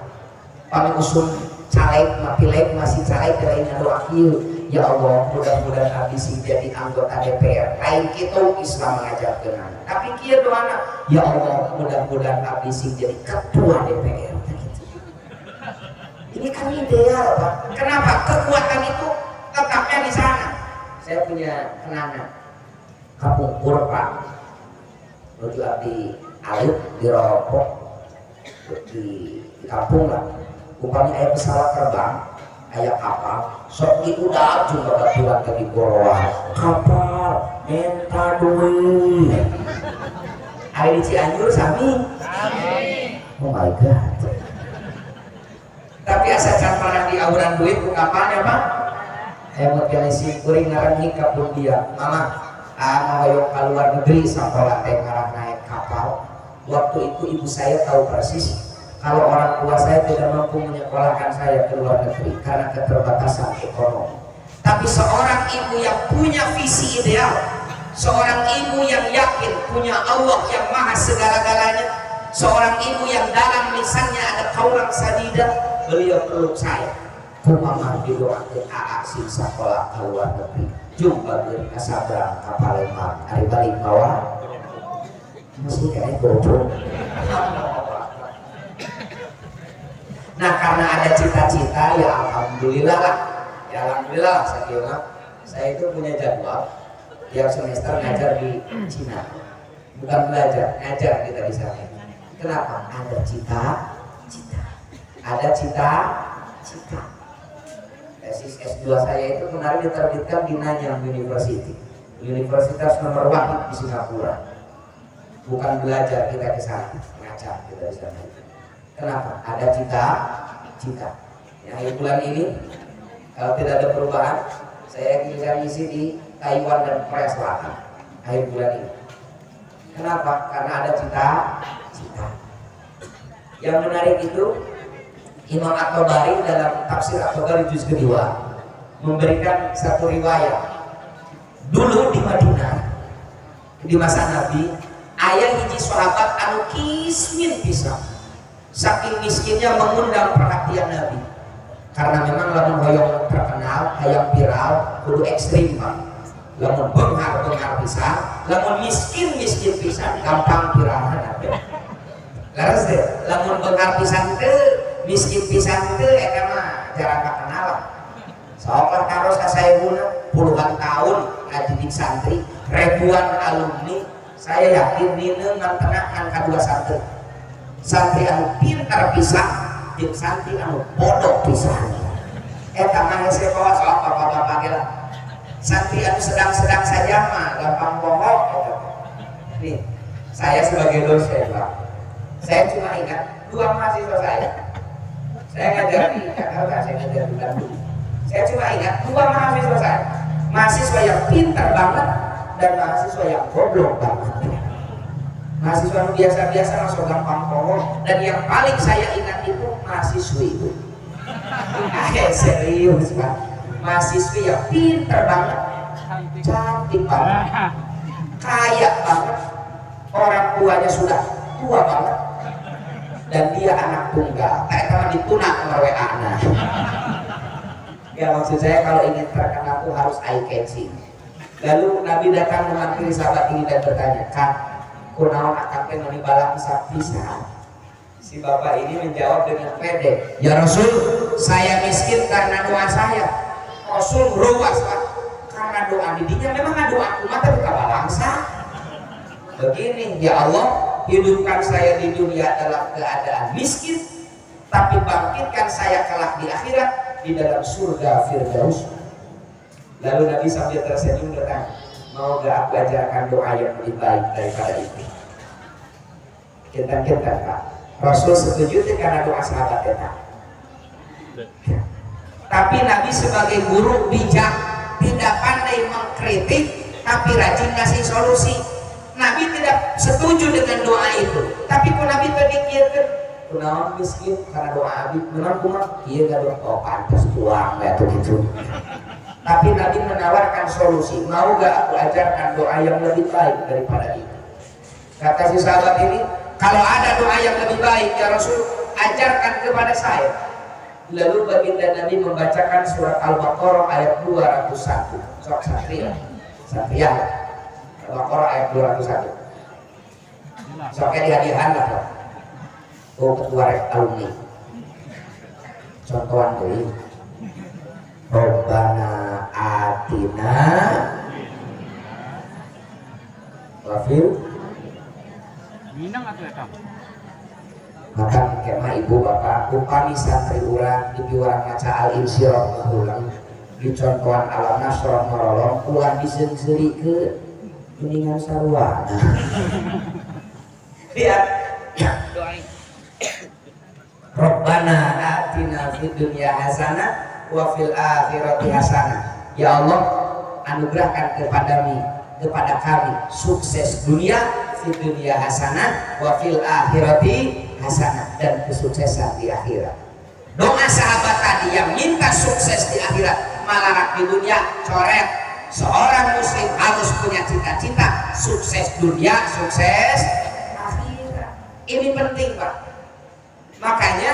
Speaker 2: Paling usum caleg, pileg masih caleg lain doa kieu. Ya Allah, mudah-mudahan abdi sing jadi anggota DPR. Lain kitu Islam mengajarkeun. Tapi kieu doana, ya Allah, mudah-mudahan abdi sing jadi ketua DPR. Gitu. Ini kan ideal, Pak. Kenapa? Kekuatan itu tetapnya di sana. Saya punya kenangan. Kapungkur, Pak. Nuju abdi alit di rokok di kampung lah. Upami aya pesawat terbang, aya kapal, sok diudak juga baturan ke di bawah. Kapal minta duit. Aya di Cianjur sami. Oh my God. Tapi asa can pernah diawuran duit ku kapalnya, Pak. Emot kene si kuring ngaran ka pun dia. Mama, ah hoyong ka luar negeri sakola teh ngarah naik kapal. Waktu itu ibu saya tahu persis kalau orang tua saya tidak mampu menyekolahkan saya ke luar negeri karena keterbatasan ekonomi. Tapi seorang ibu yang punya visi ideal, seorang ibu yang yakin punya Allah yang maha segala-galanya, seorang ibu yang dalam lisannya ada kaulan sadida, beliau peluk saya. Ku mama didoakeun aa sing sakola ke luar negeri. Jumpa beureun ka sabrang ka Palembang, ari balik bawa mesti kayak goblok. Nah, karena ada cita-cita, ya alhamdulillah lah. Ya alhamdulillah lah, saya kira. Saya itu punya jadwal tiap semester ngajar di Cina. Bukan belajar, ngajar kita di sana. Kenapa? Ada cita-cita. Ada cita-cita. Tesis S2 saya itu kemarin diterbitkan di Nanyang University, universitas nomor wahid di Singapura. Bukan belajar kita ke sana, ngajar kita di sana. Kenapa? Ada cita-cita. Ya, akhir bulan ini kalau tidak ada perubahan, saya akan ngisi di Taiwan dan Korea Selatan akhir bulan ini. Kenapa? Karena ada cita-cita. Yang menarik itu Imam At-Tabari dalam tafsir At-Tabari juz kedua memberikan satu riwayat. Dulu di Madinah di masa Nabi, aya hiji sahabat anu kismin pisan. Saking miskinnya mengundang perhatian Nabi. Karena memang lamun hoyong terkenal, hayang viral, kudu ekstrim, Pak. Lamun benghar benghar pisan, lamun miskin miskin pisan, gampang viralna. Leres deh, lamun benghar pisan teu, miskin pisan teu, eta mah jarang kakenal. Sok lah taros ka saebuna puluhan tahun ngadidik santri, ribuan alumni, saya yakin dina ngan tengah ngan kadua santri. Santri anu pintar pisan jeung santri anu bodoh pisan. Eta mah hese bawa sok bapak-bapak ge lah. Santri anu sedang-sedang saja mah gampang bohong eta. Nih, saya sebagai dosen, Pak. Saya cuma ingat dua mahasiswa saya. Saya ngajar di Jakarta, saya ngajar di Bandung. Saya cuma ingat dua mahasiswa saya. Mahasiswa yang pintar banget dan mahasiswa yang goblok banget. Mahasiswa biasa-biasa masuk gampang bohong, dan yang paling saya ingat itu mahasiswi itu. Serius, Pak. Mahasiswi yang pintar banget, cantik banget, kaya banget, orang tuanya sudah tua banget, dan dia anak tunggal. Kayak kalau dituna nomor WA na. Ya maksud saya kalau ingin terkenal tuh harus eye catching. Lalu Nabi datang menghampiri sahabat ini dan bertanya, "Kak, kunaon akang teh meuni balangsa pisan?" Si bapak ini menjawab dengan pede, "Ya Rasul, saya miskin karena doa saya." Rasul ruas, Pak. Karena doa didinya memang doa aku mah tapi balangsa. Begini, ya Allah, hidupkan saya di dunia dalam keadaan miskin, tapi bangkitkan saya kelak di akhirat di dalam surga Firdaus. Lalu Nabi sambil tersenyum datang, mau gak aku ajarkan doa yang lebih baik daripada itu? Kinten-kinten, Pak. Rasul setuju itu karena doa sahabat eta. Tapi Nabi sebagai guru bijak, tidak pandai mengkritik, tapi rajin ngasih solusi. Nabi tidak setuju dengan doa itu, tapi ku Nabi tadi kieu, kunaon miskin karena doa abi menang, kumaha ieu doa, oh pantas tuang ya tuh gitu. Tapi Nabi menawarkan solusi, mau gak aku ajarkan doa yang lebih baik daripada itu? Kata si sahabat ini, kalau ada doa yang lebih baik ya Rasul, ajarkan kepada saya. Lalu baginda Nabi membacakan surat Al-Baqarah ayat 201. Sok satria satria, Al-Baqarah ayat 201. Soknya dihadiahan lah kok. Oh, ketua alumni contohan deui. Robbana atina wafil
Speaker 3: Minang atuh eta.
Speaker 2: Maka kemah ibu bapak, upami santri urang di urang maca al insyirah ulang, dicontohan alam nasroh morolong, ulah diseungseurikeun, mendingan sarua. Lihat doain, Rabbana atina fid dunya hasanah wa fil akhirati hasanah. Ya Allah, anugerahkan kepada kami sukses dunia, fid dunya hasanah wa fil akhirati hasanah, dan kesuksesan di akhirat. Doa sahabat tadi yang minta sukses di akhirat, malarat di dunia, coret. Seorang muslim harus punya cita-cita sukses dunia, sukses akhirat. Ini penting, Pak. Makanya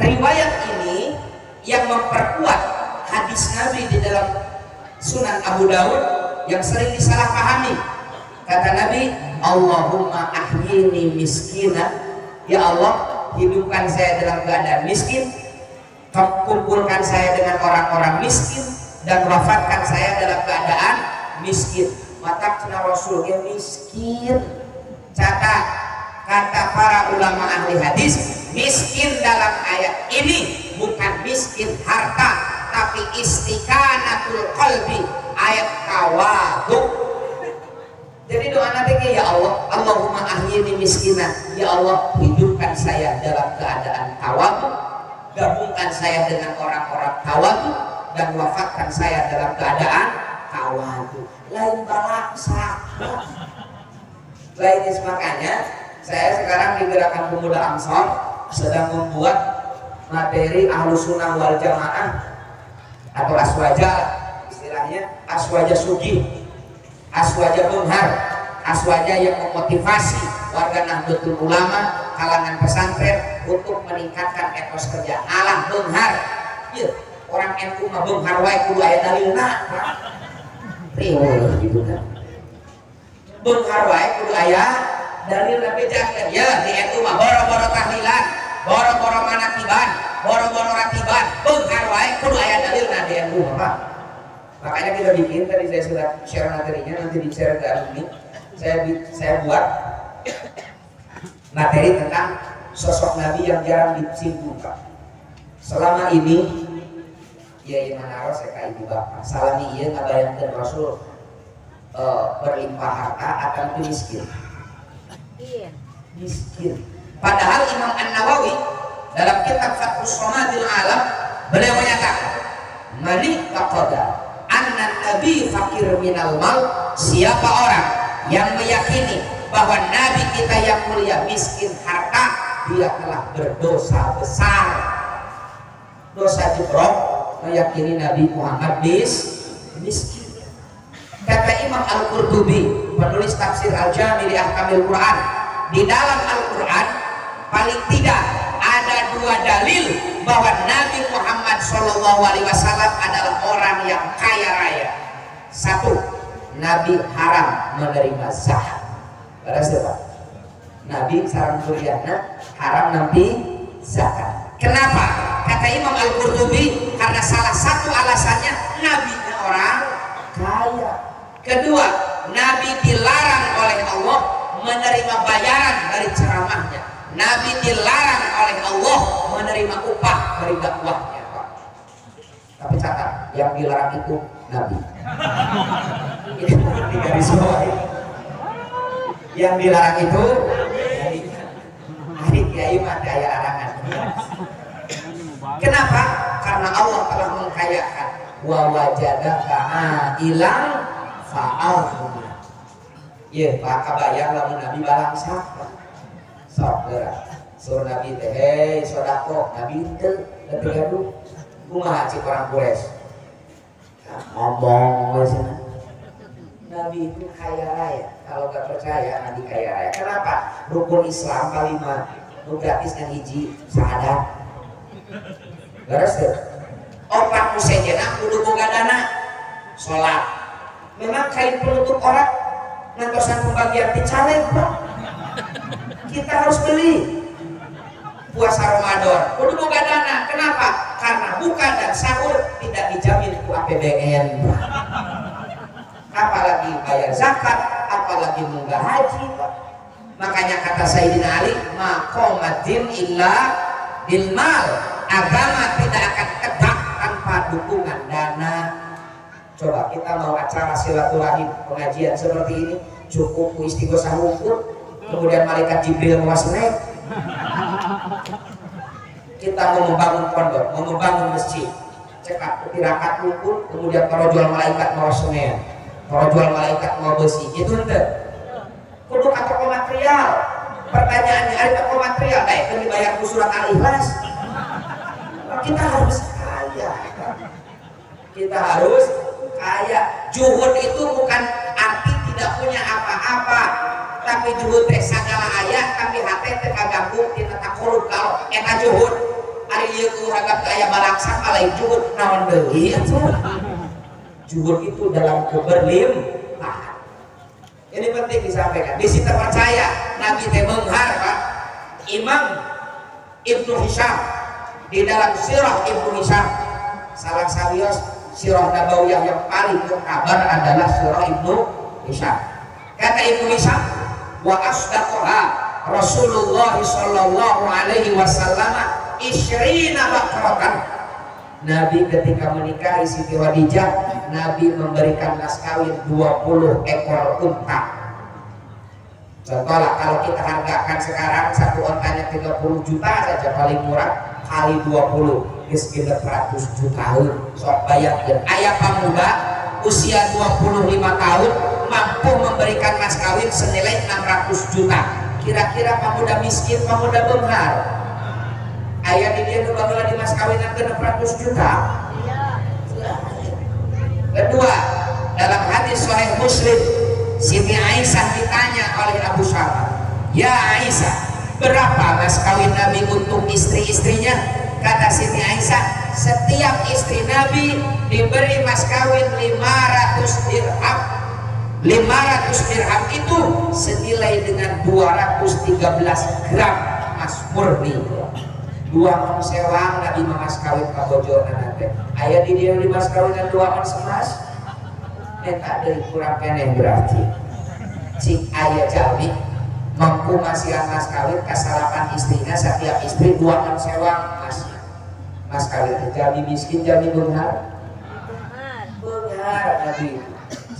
Speaker 2: riwayat ini yang memperkuat hadis Nabi di dalam Sunan Abu Daud yang sering disalahpahami. Kata Nabi, Allahumma ahyini miskina. Ya Allah, hidupkan saya dalam keadaan miskin, kumpulkan saya dengan orang-orang miskin, dan wafatkan saya dalam keadaan miskin. Maka cenah Rasul dia miskin. Catat, kata para ulama ahli hadis, miskin dalam ayat ini bukan miskin harta, tapi istikanatul qalbi, ayat tawadu. Jadi doa nanti, ya Allah, Allahumma ahyini miskina, ya Allah, hidupkan saya dalam keadaan tawadu, gabungkan saya dengan orang-orang tawadu, dan wafatkan saya dalam keadaan tawadu. Lain balaksa lain. Makanya saya sekarang di Gerakan Pemuda Ansor sedang membuat materi Ahlus Sunnah wal Jamaah atau aswaja, istilahnya aswaja sugi, aswaja beunghar, aswaja yang memotivasi warga Nahdlatul Ulama kalangan pesantren untuk meningkatkan etos kerja. Alah beunghar ya, orang NU mah beunghar wae kudu aya dalilna, riweuh gitu kan. Beunghar wae kudu aya dalil, bejakeun ya. Di NU mah boro-boro tahlilan, boro-boro manakiban, boro-boro ratiban, beunghar wae kudu aya dalilna di NU, Pak. Makanya kita bikin, tadi saya sudah share materinya, nanti di share ke alumni. Saya buat materi tentang sosok Nabi yang jarang disinggung, Pak. Selama ini ya, yang naros ya, ibu bapak salami iya ngabayangkeun Rasul berlimpah harta atau itu miskin?
Speaker 5: Iya.
Speaker 2: Miskin. Padahal Imam An-Nawawi dalam kitab Fathus Somadil Alam beliau menyatakan, mani taqada anna nabi fakir minal mal, siapa orang yang meyakini bahwa nabi kita yang mulia miskin harta, dia telah berdosa besar, dosa jebrok meyakini Nabi Muhammad miskin. Kata Imam Al-Qurtubi, penulis tafsir Al-Jami li Ahkamil Quran, di dalam Al-Quran paling tidak ada dua dalil bahwa Nabi Muhammad SAW adalah orang yang kaya raya. Satu, Nabi haram menerima zakat. Beres ya, Pak? Nabi sareng dzurriyahna haram nampi zakat. Kenapa? Kata Imam Al-Qurtubi, karena salah satu alasannya Nabi orang kaya. Kedua, Nabi dilarang oleh Allah menerima bayaran dari ceramahnya. Nabi dilarang oleh Allah menerima upah dari dakwahnya. Tapi catat, yang dilarang itu Nabi. Ini di garis bawah. Yang dilarang itu Nabi. Hari kiai mah daya larangan. Kenapa? Karena Allah telah mengkayakan. Wa wajadaka ailan fa'alhuma. Ye, Pak kabayang lamun Nabi balangsak. Sok geura. Sur Nabi teh, hei sodako, Nabi teu teu gaduh. Kumaha cik orang Quraisy? Ngomong we cenah. Nabi itu kaya raya. Kalau gak percaya, Nabi kaya raya. Kenapa? Rukun Islam kalima, nu gratis yang hiji syahadat. Beres teu? Opat nu sejenna kudu boga dana. Salat. Memang kain penutup orang ngantosan pembagian di caleg, Pak. Kita harus beli. Puasa Ramadan kudu boga dana. Kenapa? Karena buka dan sahur tidak dijamin ku APBN. Apalagi bayar zakat, apalagi munggah haji, Pak. Makanya kata Sayyidina Ali, maqamaddin illa bil mal. Agama tidak akan tegak tanpa dukungan dana. Coba kita mau acara silaturahim pengajian seperti ini, cukup istighosah hukum, kemudian malaikat Jibril mawas naik. Kita mau membangun pondok, mau membangun masjid, cekap tirakat lumpur, kemudian para jual malaikat mau semen, para jual malaikat mau besi, itu ente. Kudu ka toko material. Pertanyaannya, ada toko material, baik kan dibayar ku surat Al-Ikhlas. Kita harus kaya. Kita harus kaya. Juhud itu bukan arti tidak punya apa-apa, tapi juhud teh sagala aya tapi hate teh kaganggu tina takolub kalau eta juhud. Ari ieu ku ragap aya balaksa lain juhud naon deui atuh. Juhud itu dalam keberlimpahan. Ini penting disampaikan. Di situ percaya Nabi teh beunghar, Pak. Imam Ibnu Hisham di dalam Sirah Ibnu Hisham, salah sawios Sirah Nabawiyah yang paling muktabar adalah Sirah Ibnu Hisham. Kata Ibnu Hisham, wa asdaqaha Rasulullah sallallahu alaihi wasallam isrina bakratan. Nabi ketika menikahi Siti Khadijah, Nabi memberikan mas kawin 20 ekor unta. Contohlah kalau kita hargakan sekarang satu ontanya 30 juta saja paling murah, kali 20 geus 600 jutaan. Sok bayangkeun aya pamuda usia 25 tahun mampu memberikan mas kawin senilai 600 juta. Kira-kira pamuda miskin, pamuda beunghar? Aya di dia nu baheula di mas kawinan 600 juta. Kedua, dalam hadis Sahih Muslim, Siti Aisyah ditanya oleh Abu Salama, "Ya Aisyah, berapa mas kawin Nabi untuk istri-istrinya?" Kata Siti Aisyah, setiap istri Nabi diberi mas kawin 500 dirham. 500 dirham itu senilai dengan 213 gram emas murni. 2 on sewang Nabi mas kawin ka bojona teh. Aya di dieu di mas kawinan 2 ons emas. Eta deui kurang keneh berarti. Cik aya jalmi mampu masihan mas kawin ka salapan istrina, setiap istri 2 on sewang emas. Mas kawin teh jalmi miskin jalmi beunghar. Beunghar Nabi.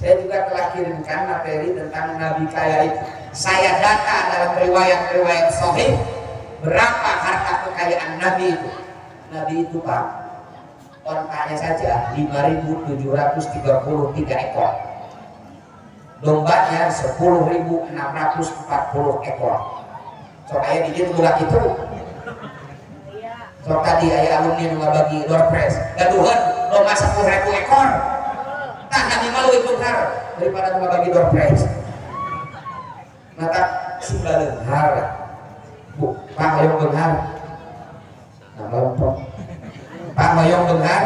Speaker 2: Saya juga telah kirimkan materi tentang Nabi kaya itu. Saya data dalam riwayat-riwayat sahih berapa harta kekayaan Nabi itu. Nabi itu, Pak, ontanya saja 5.733 ekor, dombanya 10.640 ekor. Sok aya di dieu budak itu. Sok tadi aya alumni nu ngabagi door prize, gaduheun domba 10.000 ekor. Tah Nabi mah leuwih beunghar daripada nu ngabagi door prize. Mata sumba leunghar. Bu, Pak hoyong beunghar. Nah, lompat. Pak hoyong beunghar.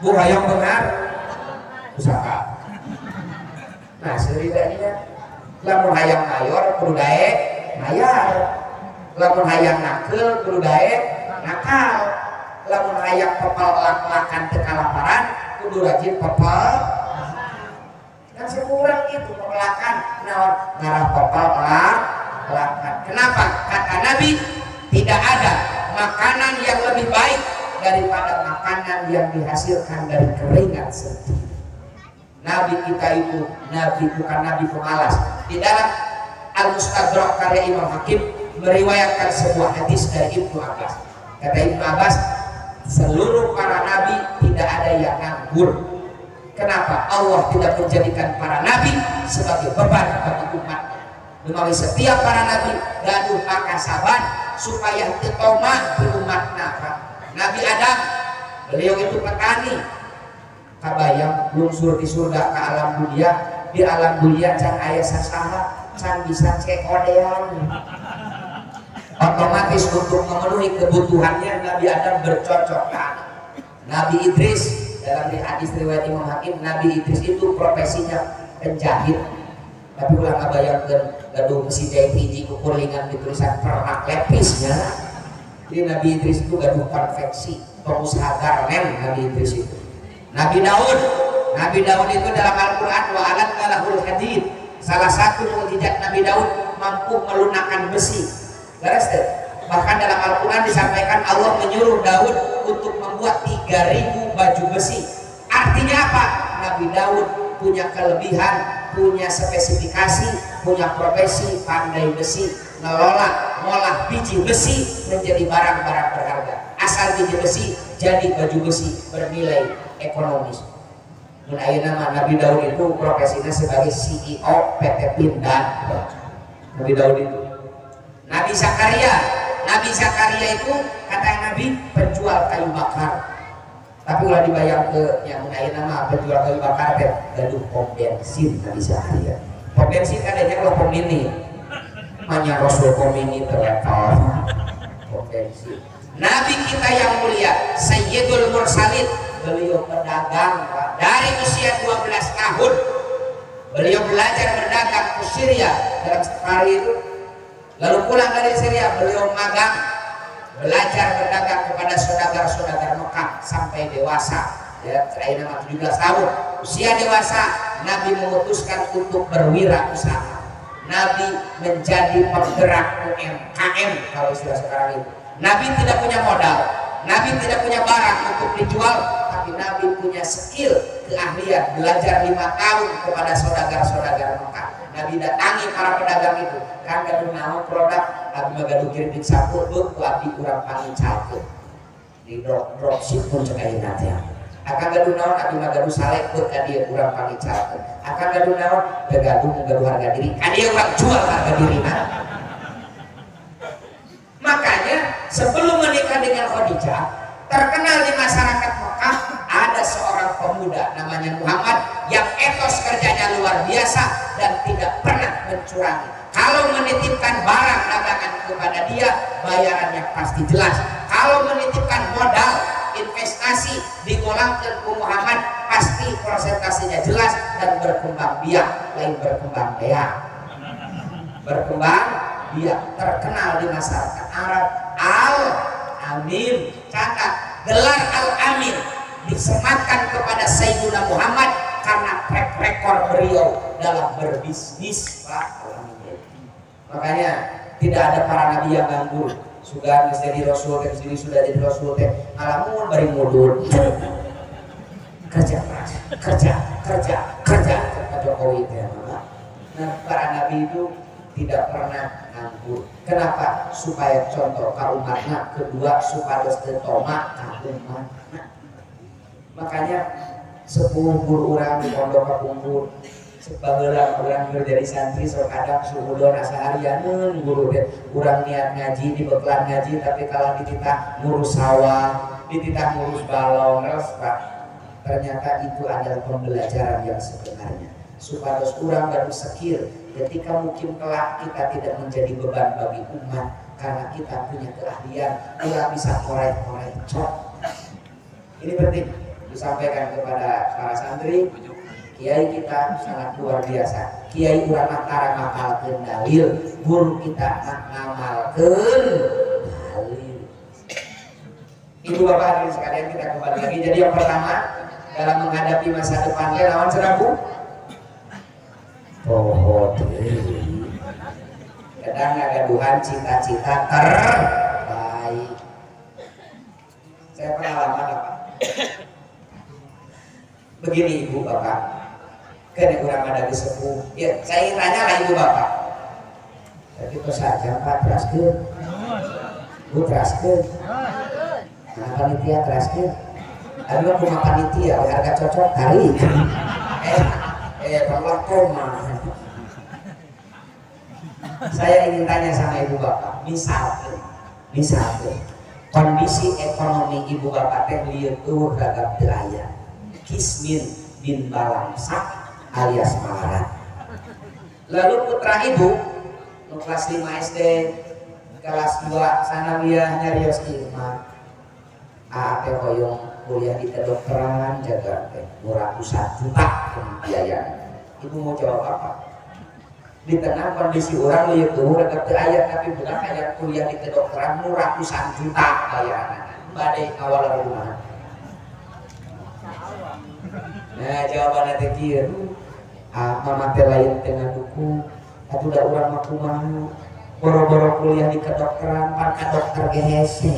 Speaker 2: Bu hoyong beunghar. Usaha. Nah, seuritanya lamun hayang mayor kudu daek mayar. Lamun hayang nakeul kudu daek nakal. Lamun hayang pepel lak-lakan teu kalaparan kudu rajin pepel. Kan sekurang itu pepelakan naon ngarah pepelakan. Kenapa? Kata Nabi, tidak ada makanan yang lebih baik daripada makanan yang dihasilkan dari keringat sendiri. Nabi kita itu nabi bukan nabi pemalas. Di dalam Al-Mustadrak karya Imam Hakim meriwayatkan sebuah hadis dari Ibnu Abbas. Kata Ibnu Abbas, seluruh para nabi tidak ada yang nganggur. Kenapa? Allah tidak menjadikan para nabi sebagai beban bagi umatnya. Melalui setiap para nabi gaduh pakasaban supaya teu toma di umatna. Nabi Adam, beliau itu petani. Kabayang lungsur di surga ke alam dunia, di alam dunia can aya sasaha, can bisa cekodean. Otomatis untuk memenuhi kebutuhannya Nabi Adam bercocok tanam. Nabi Idris, dalam hadis riwayat Imam Hakim, Nabi Idris itu profesinya penjahit. Tapi ulah ngabayangkeun gaduh mesin jahit hiji kukulingan ditulisan permak lepisnya. Jadi Nabi Idris itu gaduh konveksi, pengusaha garmen Nabi Idris itu. Nabi Daud, Nabi Daud itu dalam Al-Quran wa alanna lahul hadid. Salah satu mukjizat Nabi Daud mampu melunakkan besi. Beres teh? Bahkan dalam Al-Quran disampaikan Allah menyuruh Daud untuk membuat 3000 baju besi. Artinya apa? Nabi Daud punya kelebihan, punya spesifikasi, punya profesi pandai besi, ngelola, ngolah biji besi menjadi barang-barang berharga. Asal biji besi jadi baju besi bernilai ekonomis. Mun ayeuna mah Nabi Daud itu profesinya sebagai CEO PT Pindad. Nabi Daud itu. Nabi Zakaria, Nabi Zakaria itu kata Nabi penjual kayu bakar. Tapi ulah dibayang ke yang mun ayeuna mah penjual kayu bakar teh gaduh pom bensin Nabi Zakaria. Pom bensin kan adanya kalau pom mini. Manya Rasul pom mini terlepas. Pom bensin. Nabi kita yang mulia, Sayyidul Mursalin, beliau pedagang, Pak. Dari usia 12 tahun beliau belajar berdagang ke Syria dalam hari itu. Lalu pulang dari Syria, beliau magang belajar berdagang kepada saudagar-saudagar Mekah sampai dewasa. Ya, saya nama 17 tahun. Usia dewasa, Nabi memutuskan untuk berwirausaha. Nabi menjadi penggerak UMKM kalau istilah sekarang itu. Nabi tidak punya modal, Nabi tidak punya barang untuk dijual, tapi Nabi punya skill, keahlian, belajar 5 tahun kepada saudagar-saudagar Mekah. Nabi datangi para pedagang itu, kan gaduh naon produk, abdi mah gaduh kiripik sapu, ku abdi kurang pangicalkeun. Di drop dropship pun cek ayeuna teh. Akang gaduh naon, abdi mah gaduh sale, beut ka dieu urang pangicalkeun. Akang gaduh naon, teu gaduh, mun gaduh harga diri, ka dieu urang jual harga dirina. Makanya sebelum menikah dengan Khadijah, terkenal di masyarakat Mekah ada seorang pemuda namanya Muhammad yang etos kerjanya luar biasa dan tidak pernah mencurangi. Kalau menitipkan barang dagangan kepada dia, bayarannya pasti jelas. Kalau menitipkan modal investasi digolangkan ke Muhammad, pasti prosentasenya jelas dan berkembang biak, lain berkembang biak. Berkembang biak, terkenal di masyarakat Arab Al Amin. Catat, gelar Al Amin disematkan kepada Sayyidina Muhammad karena track record beliau dalam berbisnis, Pak. Al Amin. Makanya tidak ada para nabi yang nganggur. Sudah jadi rasul teh, sendiri sudah jadi rasul teh, ngalamun bari mudun. Kerja keras, kerja, kerja, kerja, Pak Jokowi teh. Nah, para nabi itu tidak pernah nganggur. Kenapa? Supaya contoh ka umatna, kedua supados teu toma ka umatna. Makanya sepuh guru urang di pondok kapungkur, baheula urang keur jadi santri, sok kadang suudon asa harianeun guru teh. Urang niat ngaji, dibeklan ngaji, tapi kalah dititah ngurus sawah, dititah ngurus balong, terus Pak. Ternyata itu adalah pembelajaran yang sebenarnya supados urang gaduh skill ketika mungkin kelak kita tidak menjadi beban bagi umat karena kita punya keahlian, urang bisa korek-korek cok. Ini penting disampaikan kepada para santri. Kiai kita sangat luar biasa. Kiai urang mah tara ngapalkeun dalil, guru kita mah ngamalkeun dalil. Ibu bapak hadirin sekalian, kita kembali lagi. Jadi yang pertama dalam menghadapi masa depan teh naon cenah, Bu? Poho deui. Kadang ngagaduhan cita-cita terbaik. Saya pengalaman apa? Begini ibu bapak, kan kurang ada di sepuh. Ya, saya ingin tanya lah ibu bapak. Tapi kok saja pak teraskeun? Bu teraskeun? Nah, panitia teraskeun? Abi mah kumaha panitia, harga cocok tarik. Perlu koma. Saya ingin tanya sama ibu bapak, misalkan kondisi ekonomi ibu bapak teh lieur eueuh ragap teu aya. Kismin bin balangsak alias malarat. Lalu putra ibu nu kelas 5 SD, kelas 2 sanawiyah nyarios ieu mah. Aa teh hoyong kuliah di kedokteran jaga teh ratusan juta biaya. Ibu mau jawab apa? Di tengah kondisi orang lieur eueuh ragap teu aya tapi budak aya kuliah di kedokteran nu ratusan juta bayaranna. Bade ngawal rumah. Nah, jawabannya teh kieu. Ah, mama teh lain teh ngadukung. Atuh da urang mah kumaha? Boro-boro kuliah di kedokteran, pan ka dokter ge hese.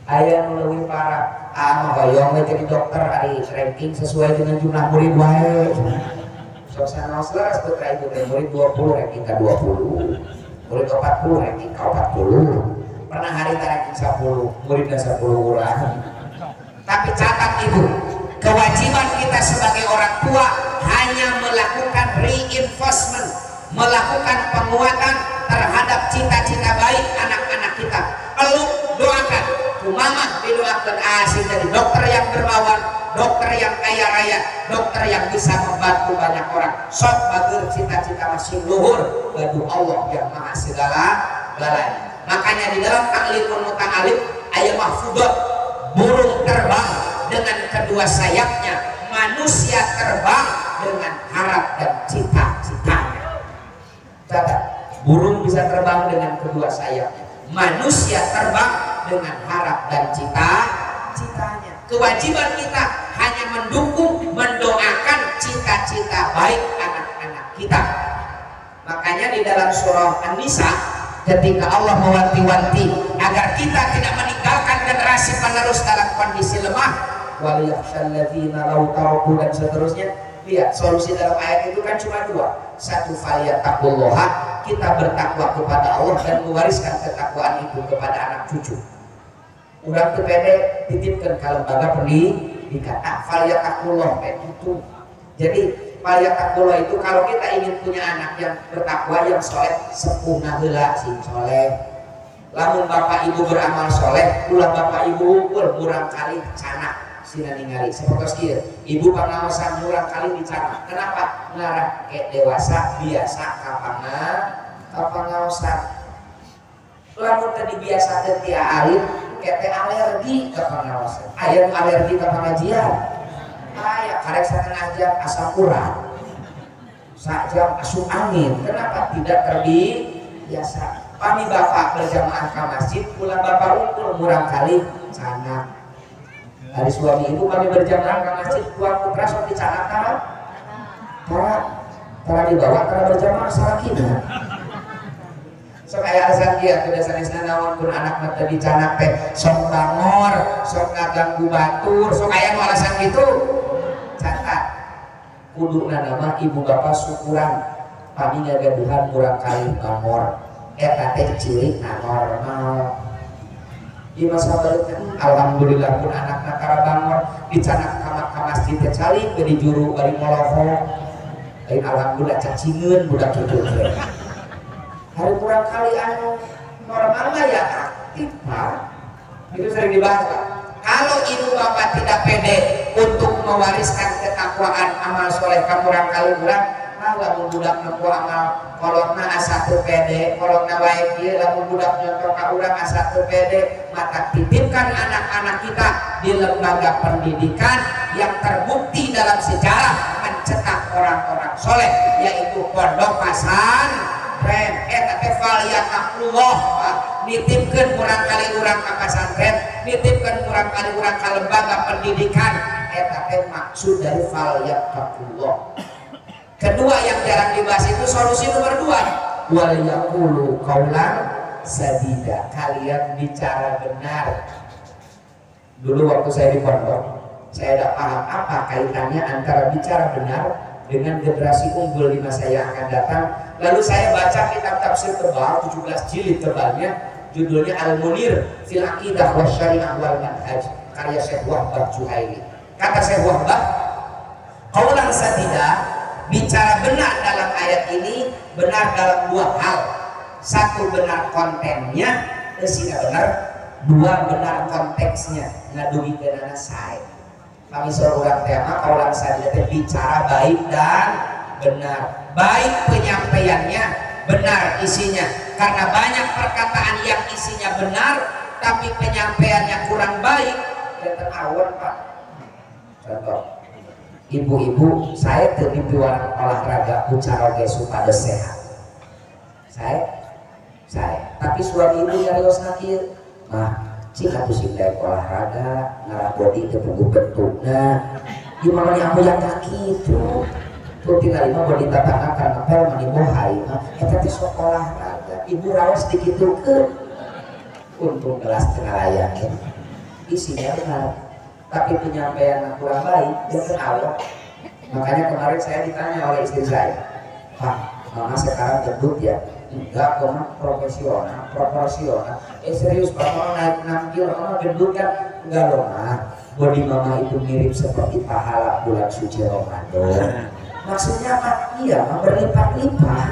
Speaker 2: Aya nu leuwih parah. Ah, mah hoyong we jadi dokter ari ranking sesuai dengan jumlah murid wae. Sok sanaos leres putra ibu teh murid 20 ranking ka 20. Murid 40 ranking ka 40. Pernah hari ranking 10, muridna 10 urang. Tapi catat ibu, kewajiban kita sebagai orang tua hanya melakukan reinforcement, melakukan penguatan terhadap cita-cita baik anak-anak kita. Peluk, doakan. Kumamah didoakan asing jadi dokter yang dermawan, dokter yang kaya raya, dokter yang bisa membantu banyak orang. Sok bager cita-cita masih luhur, gaduh Allah yang maha segala galanya. Makanya di dalam ta'limul muta'alim ayat mahfudzat, burung terbang dengan kedua sayapnya, manusia terbang dengan harap dan cita-citanya. Catat, burung bisa terbang dengan kedua sayapnya, manusia terbang dengan harap dan cita-citanya. Kewajiban kita hanya mendukung, mendoakan cita-cita baik anak-anak kita. Makanya di dalam surah An-Nisa ketika Allah mewanti-wanti agar kita tidak meninggalkan generasi penerus dalam kondisi lemah, waliyakhshalladzina law taraku dan seterusnya. Lihat, solusi dalam ayat itu kan cuma dua. Satu, falyattaqullaha, kita bertakwa kepada Allah dan mewariskan ketakwaan itu kepada anak cucu. Urang teu pede titipkeun ka lembaga pendidikan. Ah, falyattaqullah kayak gitu. Jadi falyattaqullah itu kalau kita ingin punya anak yang bertakwa, yang soleh, sepuhna heula sing soleh. Lamun bapak ibu beramal soleh, ulah bapak ibu ukur murang kali canak sina ningali. Sapertos kieu, ibu pangaosan murang kali dicanak. Kenapa? Ngarah ke dewasa biasa ka pangaosan. Lamun tadi biasa teu ti alit, ke teh alergi ka pangaosan. Aya nu alergi ka pengajian. Aya karek satengah jam asam urat. Sak jam asup angin. Kenapa? Tidak terbiasa. Pami bapak berjamaah ke masjid, ulah bapak ukur murang kali canak. Dari suami ibu kami berjamaah ke masjid, dua putra sok dicanak tara. Tara, tara dibawa tara berjamaah salakina. Sok aya alasan kieu teu sanesna naon pun anak mah teu dicanak teh sok bangor, sok ngaganggu batur, sok aya nu alasan kitu. Catat. Kuduna nama ibu bapak syukuran pami ngagaduhan murang kali bangor. Eta teh ciri normal. Di masa balik alhamdulillah pun anakna tara bangor dicanak ka masjid teh calik bari juru bari molohok. Lain alhamdulillah cacingeun budak kitu teh. Hari kurang kali anu normal mah ya aktif Pak. Itu sering dibahas Pak. Kalau ibu bapak tidak pede untuk mewariskan ketakwaan amal soleh ka murang kali urang, ah lamun budak nempo amal kolotna asa teu pede, kolotna wae kieu, lamun budak nyontoh ka urang asa teu pede, maka titipkan anak-anak kita di lembaga pendidikan yang terbukti dalam sejarah mencetak orang-orang soleh, yaitu pondok pesantren. Eta teh falyattaqullah, Pak. Nitipkeun murang kali urang ka pesantren, nitipkeun murang kali urang ka lembaga pendidikan, eta teh maksud dari falyattaqullah. Kedua yang jarang dibahas itu solusi nomor 2, wal yaqulu qaulan sadida. Kalian bicara benar. Dulu waktu saya di pondok, saya tidak paham apa kaitannya antara bicara benar dengan generasi unggul di masa yang akan datang. Lalu saya baca kitab tafsir tebal, 17 jilid tebalnya, judulnya Al-Munir fil Aqidah wa Syariah wal Manhaj, karya Syekh Wahbah Juhaili. Kata Syekh Wahbah, qaulan sadida, bicara benar dalam ayat ini benar dalam dua hal. Satu, benar kontennya, isinya benar. Dua, benar konteksnya, ngadugikeunana sae. Kami seorang tema qaulan sadida teh bicara baik dan benar. Baik penyampaiannya, benar isinya. Karena banyak perkataan yang isinya benar tapi penyampaiannya kurang baik, dan awon Pak. Contoh, ibu-ibu, saya teu dipiwarang olahraga ku caroge supados sehat. Saya. Tapi suami ibu nyariosna kieu, mah cing atuh sing daek olahraga, ngarah body teu puguh bentukna. Ieu mah mani amuyang kaki itu. Tuh tinggal mah body tatangga karena ngepel mani bohai mah eta teh sok olahraga. Ibu raos dikitukeun. Untung gelas tengah layang ya. Isinya benar, tapi penyampaian kurang baik, dia awal. Makanya kemarin saya ditanya oleh istri saya, Pak, mama sekarang gendut ya? Enggak, kok mah profesional, proporsional. Serius, Pak, mama naik 6 kilo, mama gendut kan? Enggak loh, Ma. Body mama itu mirip seperti pahala bulan suci Ramadan. Maksudnya apa? Iya, mah berlipat-lipat.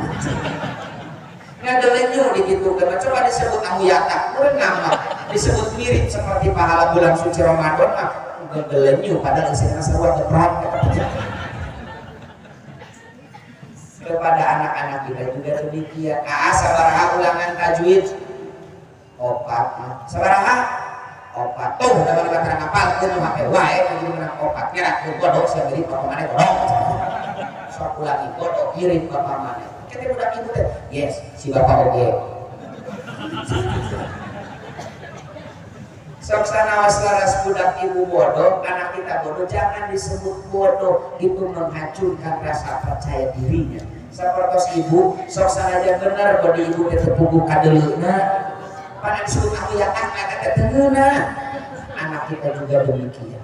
Speaker 2: Ngadelenyu dikitukeun. Coba disebut amuyata, kurang nama. Disebut mirip seperti pahala bulan suci Ramadan mah gelenyu, padahal isinya sarua geprot. Kepada anak-anak kita juga demikian. Sabaraha ulangan tajwid? Opat mah. Sabaraha? Opat. Tuh, da mana terang hafalkeun nu HP wae jadi menang opat. Ngerak bodoh sia mirip bapak maneh bodoh. Sok ulangi bodoh mirip bapak maneh. Kita budak ibu teh, yes, si bapak oge. Sok sanaos laras budak ibu bodoh, anak kita bodoh, jangan disebut bodoh, itu menghancurkan rasa percaya dirinya. Sapertos ibu, sok sanaja bener body ibu teh teu puguh kadeuleuna. Pan disebut aku ya kan eta teh teu ngeunah. Anak kita juga demikian.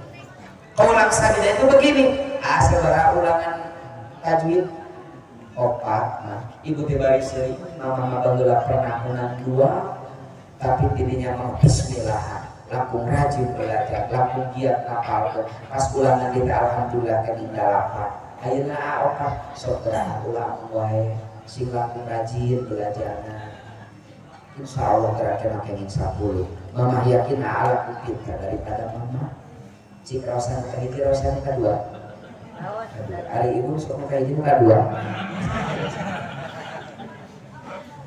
Speaker 2: Qaulan sadida itu begini, sabaraha ulangan tajwid? Opat mah. Ibu teh bari seuri, mama mah baheula pernah menang 2, tapi tidinya mah bismillah. Langkung rajin belajar, langkung giat ngapalkeun. Pas ulangan kita alhamdulillah kenging 8. Ayeuna opat sok gerak ulang wae, sing langkung rajin belajarna. Insya Allah gerak kenging 10. Mama yakin langkung pintar daripada mama. Cik raosan ka hiji, raosan ka dua. Ari ibu sok ka hiji ka dua.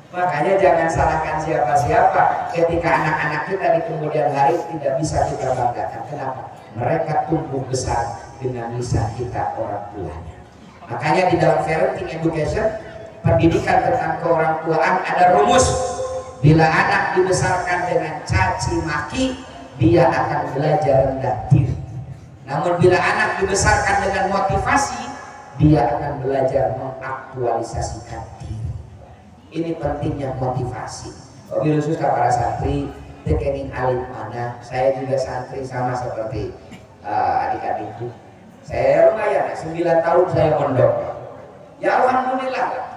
Speaker 2: Makanya jangan salahkan siapa-siapa ketika anak-anak kita di kemudian hari tidak bisa kita banggakan. Kenapa? Mereka tumbuh besar dengan lisan kita orang tuanya. Makanya di dalam parenting education, pendidikan tentang keorangtuaan ada rumus. Bila anak dibesarkan dengan caci maki, dia akan belajar rendah diri. Namun bila anak dibesarkan dengan motivasi, dia akan belajar mengaktualisasikan diri. Ini pentingnya motivasi. Wabil khusus para santri, tekening alim mana. Saya juga santri sama seperti adik-adikku. Saya lumayan, 9 tahun saya mondok. Ya alhamdulillah,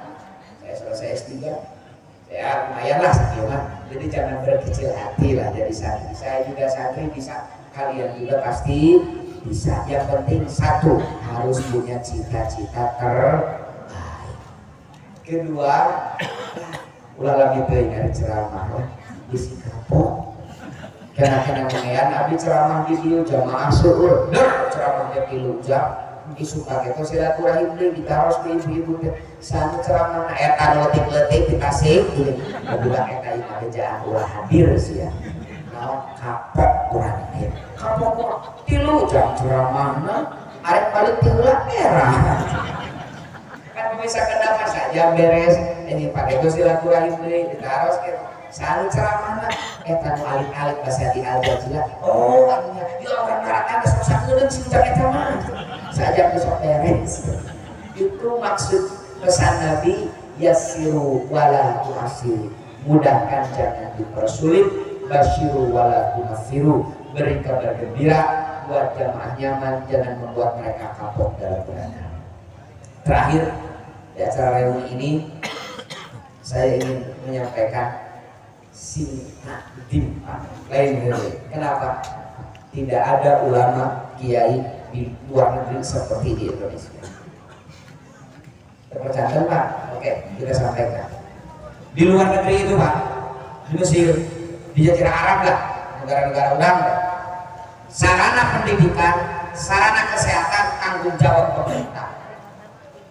Speaker 2: saya selesai S3. Ya lumayan lah sekian. Jadi jangan berkecil hati lah jadi santri. Saya juga santri bisa, kalian juga pasti bisa. Yang penting satu, harus punya cita-cita terbaik. Kedua, ulah lagi teuing ari ceramah lah, bisi kapok. Kena-kena mengean abdi ceramah di dieu jamaah seueur, der ceramah teh 3 jam. Isuk ka silaturahim deui ditaros ku ibu-ibu teh. Sanu ceramahna eta nu leutik-leutik di Tasik, budak eta ieu mah bejaan ulah hadir sia. Naon kapok urang teh. Kapok 3 jam ceramahna, arek balik ti heula merah. Kan bisa kenapa saja beres ini pakai itu silaturahim deui ditaros kitu. Sanu ceramahna eta nu alit-alit basa di Al Jazeera. Oh, anunya ya orang maratan geus sok sakedeung si ujang eta mah. Sajak geus sok beres. Itu maksud pesan Nabi, yassiru wala tu'assiru, mudahkan jangan dipersulit, basyiru wala tunaffiru, beri kabar gembira buat jamaah nyaman, jangan membuat mereka kapok dalam beragama. Terakhir di acara reuni ini saya ingin menyampaikan sing takdim lain dari. Kenapa? Tidak ada ulama kiai di luar negeri seperti di Indonesia. Terpercaya, Pak? Oke, kita sampaikan. Di luar negeri itu, Pak, di Mesir, di Jazirah Arab lah, negara-negara urang lah. Sarana pendidikan, sarana kesehatan tanggung jawab pemerintah.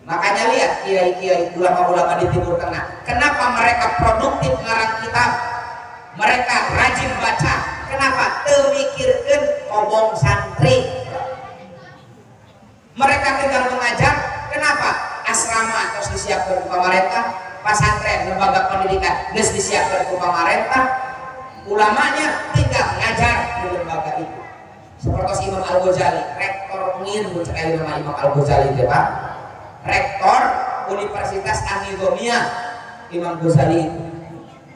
Speaker 2: Makanya lihat kiai-kiai, ulama-ulama di Timur Tengah. Kenapa mereka produktif ngarang kitab? Mereka rajin baca. Kenapa? Teu mikirkeun kobong santri. Mereka tinggal mengajar. Kenapa? Asrama terus disiapkan ke pemerintah, pesantren, lembaga pendidikan terus disiapkan ke pemerintah. Ulamanya tinggal ngajar di lembaga itu. Seperti Imam Al Ghazali, rektor ngin sekali nama Imam Al Ghazali itu, Pak. Rektor Universitas An-Nizamiyah Imam Ghazali itu.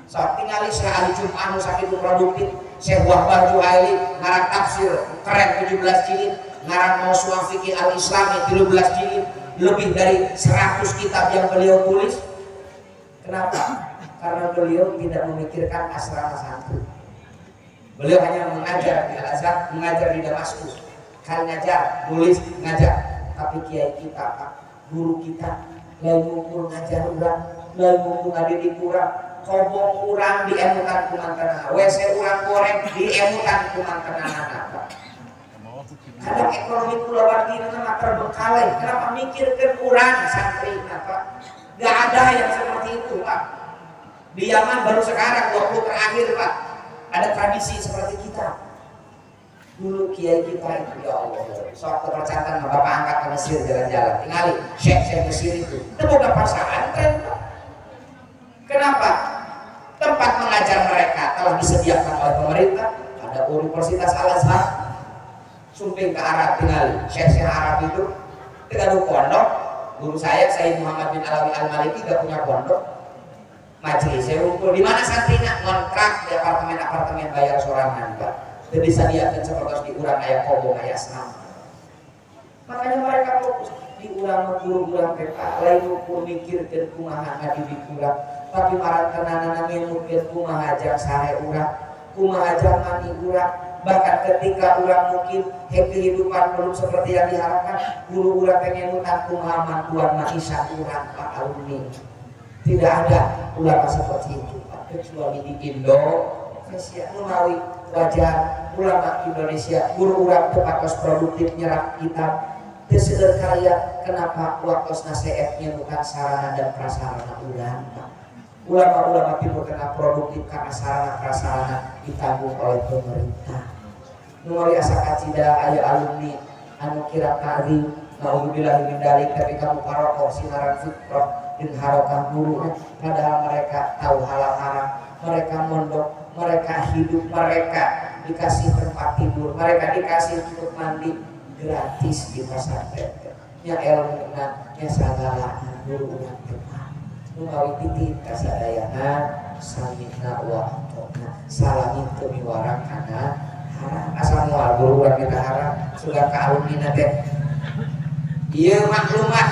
Speaker 2: Sok tingali Syekh Ali Jum'ah nu sakitu produktif, Syekh Wahbah Juhaili ngarang tafsir keren 17 jilid, ngarang Mausuah Fikih Al-Islami 13 jilid, lebih dari 100 kitab yang beliau tulis. Kenapa? Karena beliau tidak memikirkan asrama santri. Beliau hanya mengajar di Al-Azhar, mengajar di Damaskus. Kali ngajar, nulis, ngajar. Tapi kiai kita, Pak, guru kita, lain ngumpul ngajar urang, lain ngumpul ngadidik urang, kobong urang diemutan ku mantanana, WC urang goreng diemutan ku mantanana, Pak. Kadang ekonomi kulawargi itu mah terbengkalai. Kenapa mikirkan urang santri, Pak? Gak ada yang seperti itu, Pak. Di Yaman baru sekarang 20 terakhir, Pak, ada tradisi seperti kita. Dulu kiai kita itu, ya Allah, sok kepercayaan sama bapak angkat ke Mesir jalan-jalan. Tingali syekh-syekh Mesir itu bukan pesantren, Pak. Kenapa? Tempat mengajar mereka telah disediakan oleh pemerintah. Ada Universitas Al Azhar. Sumping ke Arab, tingali syekh-syekh Arab itu tidak ada pondok. Guru saya, Sayyid Muhammad bin Alawi Al Maliki, gak punya pondok. Majelis saya ngumpul di mana santrinya ngontrak di apartemen-apartemen, bayar sorangan, Pak. Jadi disediakan seperti di urang aya kobong, aya asrama. Makanya mereka fokus. Di urang guru urang teh, Pak, lain ukur mikirkeun kumaha ngadidik urang, tapi marantenanana ngemutkeun kumaha jang sare urang, kumaha jang mani urang. Bahkan ketika urang mungkin kehidupan belum seperti yang diharapkan, guru urang pengen kumaha mantuan maisha urang. Pak, alumni, tidak ada ulama seperti itu, Pak, kecuali di Indonesia. Melalui wajar ulama Indonesia, guru urang teu produktif nyerap kitab, teu seueur karya. Kenapa? Waktu nasehat bukan sarana dan prasarana urang, Pak. Ulama-ulama Timur Tengah produktif karena sarana prasarana ditanggung oleh pemerintah. Melalui asa kacida aya alumni anu kira ta'zim, naudzubillah min dalik, tapi kamu parokoh sinaran fitrah dan harokah guru, padahal mereka tahu halal haram, mereka mondok, mereka hidup, mereka dikasih tempat tidur, mereka dikasih untuk mandi gratis di pesantren nya, ilmu nya, segala guru urang teh. Numawi titip kasadayana, sami'na wa ata'na, salami teu miwarang kana haram. Asal moal guru urang kita haram sudah ka alumni teh. Ieu maklumat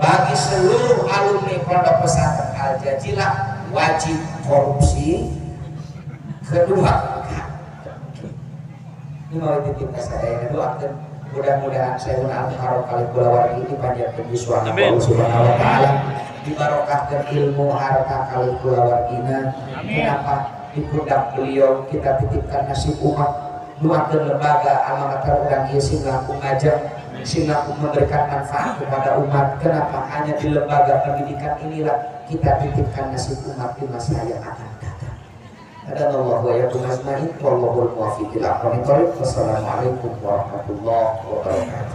Speaker 2: bagi seluruh alumni Pondok Pesantren Al Jazilah, wajib korupsi kedua. Ini mau titip kasadayana, doakeun mudah-mudahan Syekhuna Al Muharram kalih kulawargi ini panjang yuswa Allah Subhanahu wa taala, dibarokahkan ilmu harta kalih kulawargina. Kenapa? Di pundak beliau kita titipkan nasib umat. Doakeun lembaga alma mater urang ieu sing langkung ngajak, sing langkung memberikan manfaat kepada umat. Kenapa? Hanya di lembaga pendidikan inilah kita titipkan nasib umat di masa yang akan datang. Hadanallahu wa iyyakum ajmain, wallahul muwaffiq ila aqwamit thoriq. Wassalamualaikum warahmatullahi wabarakatuh.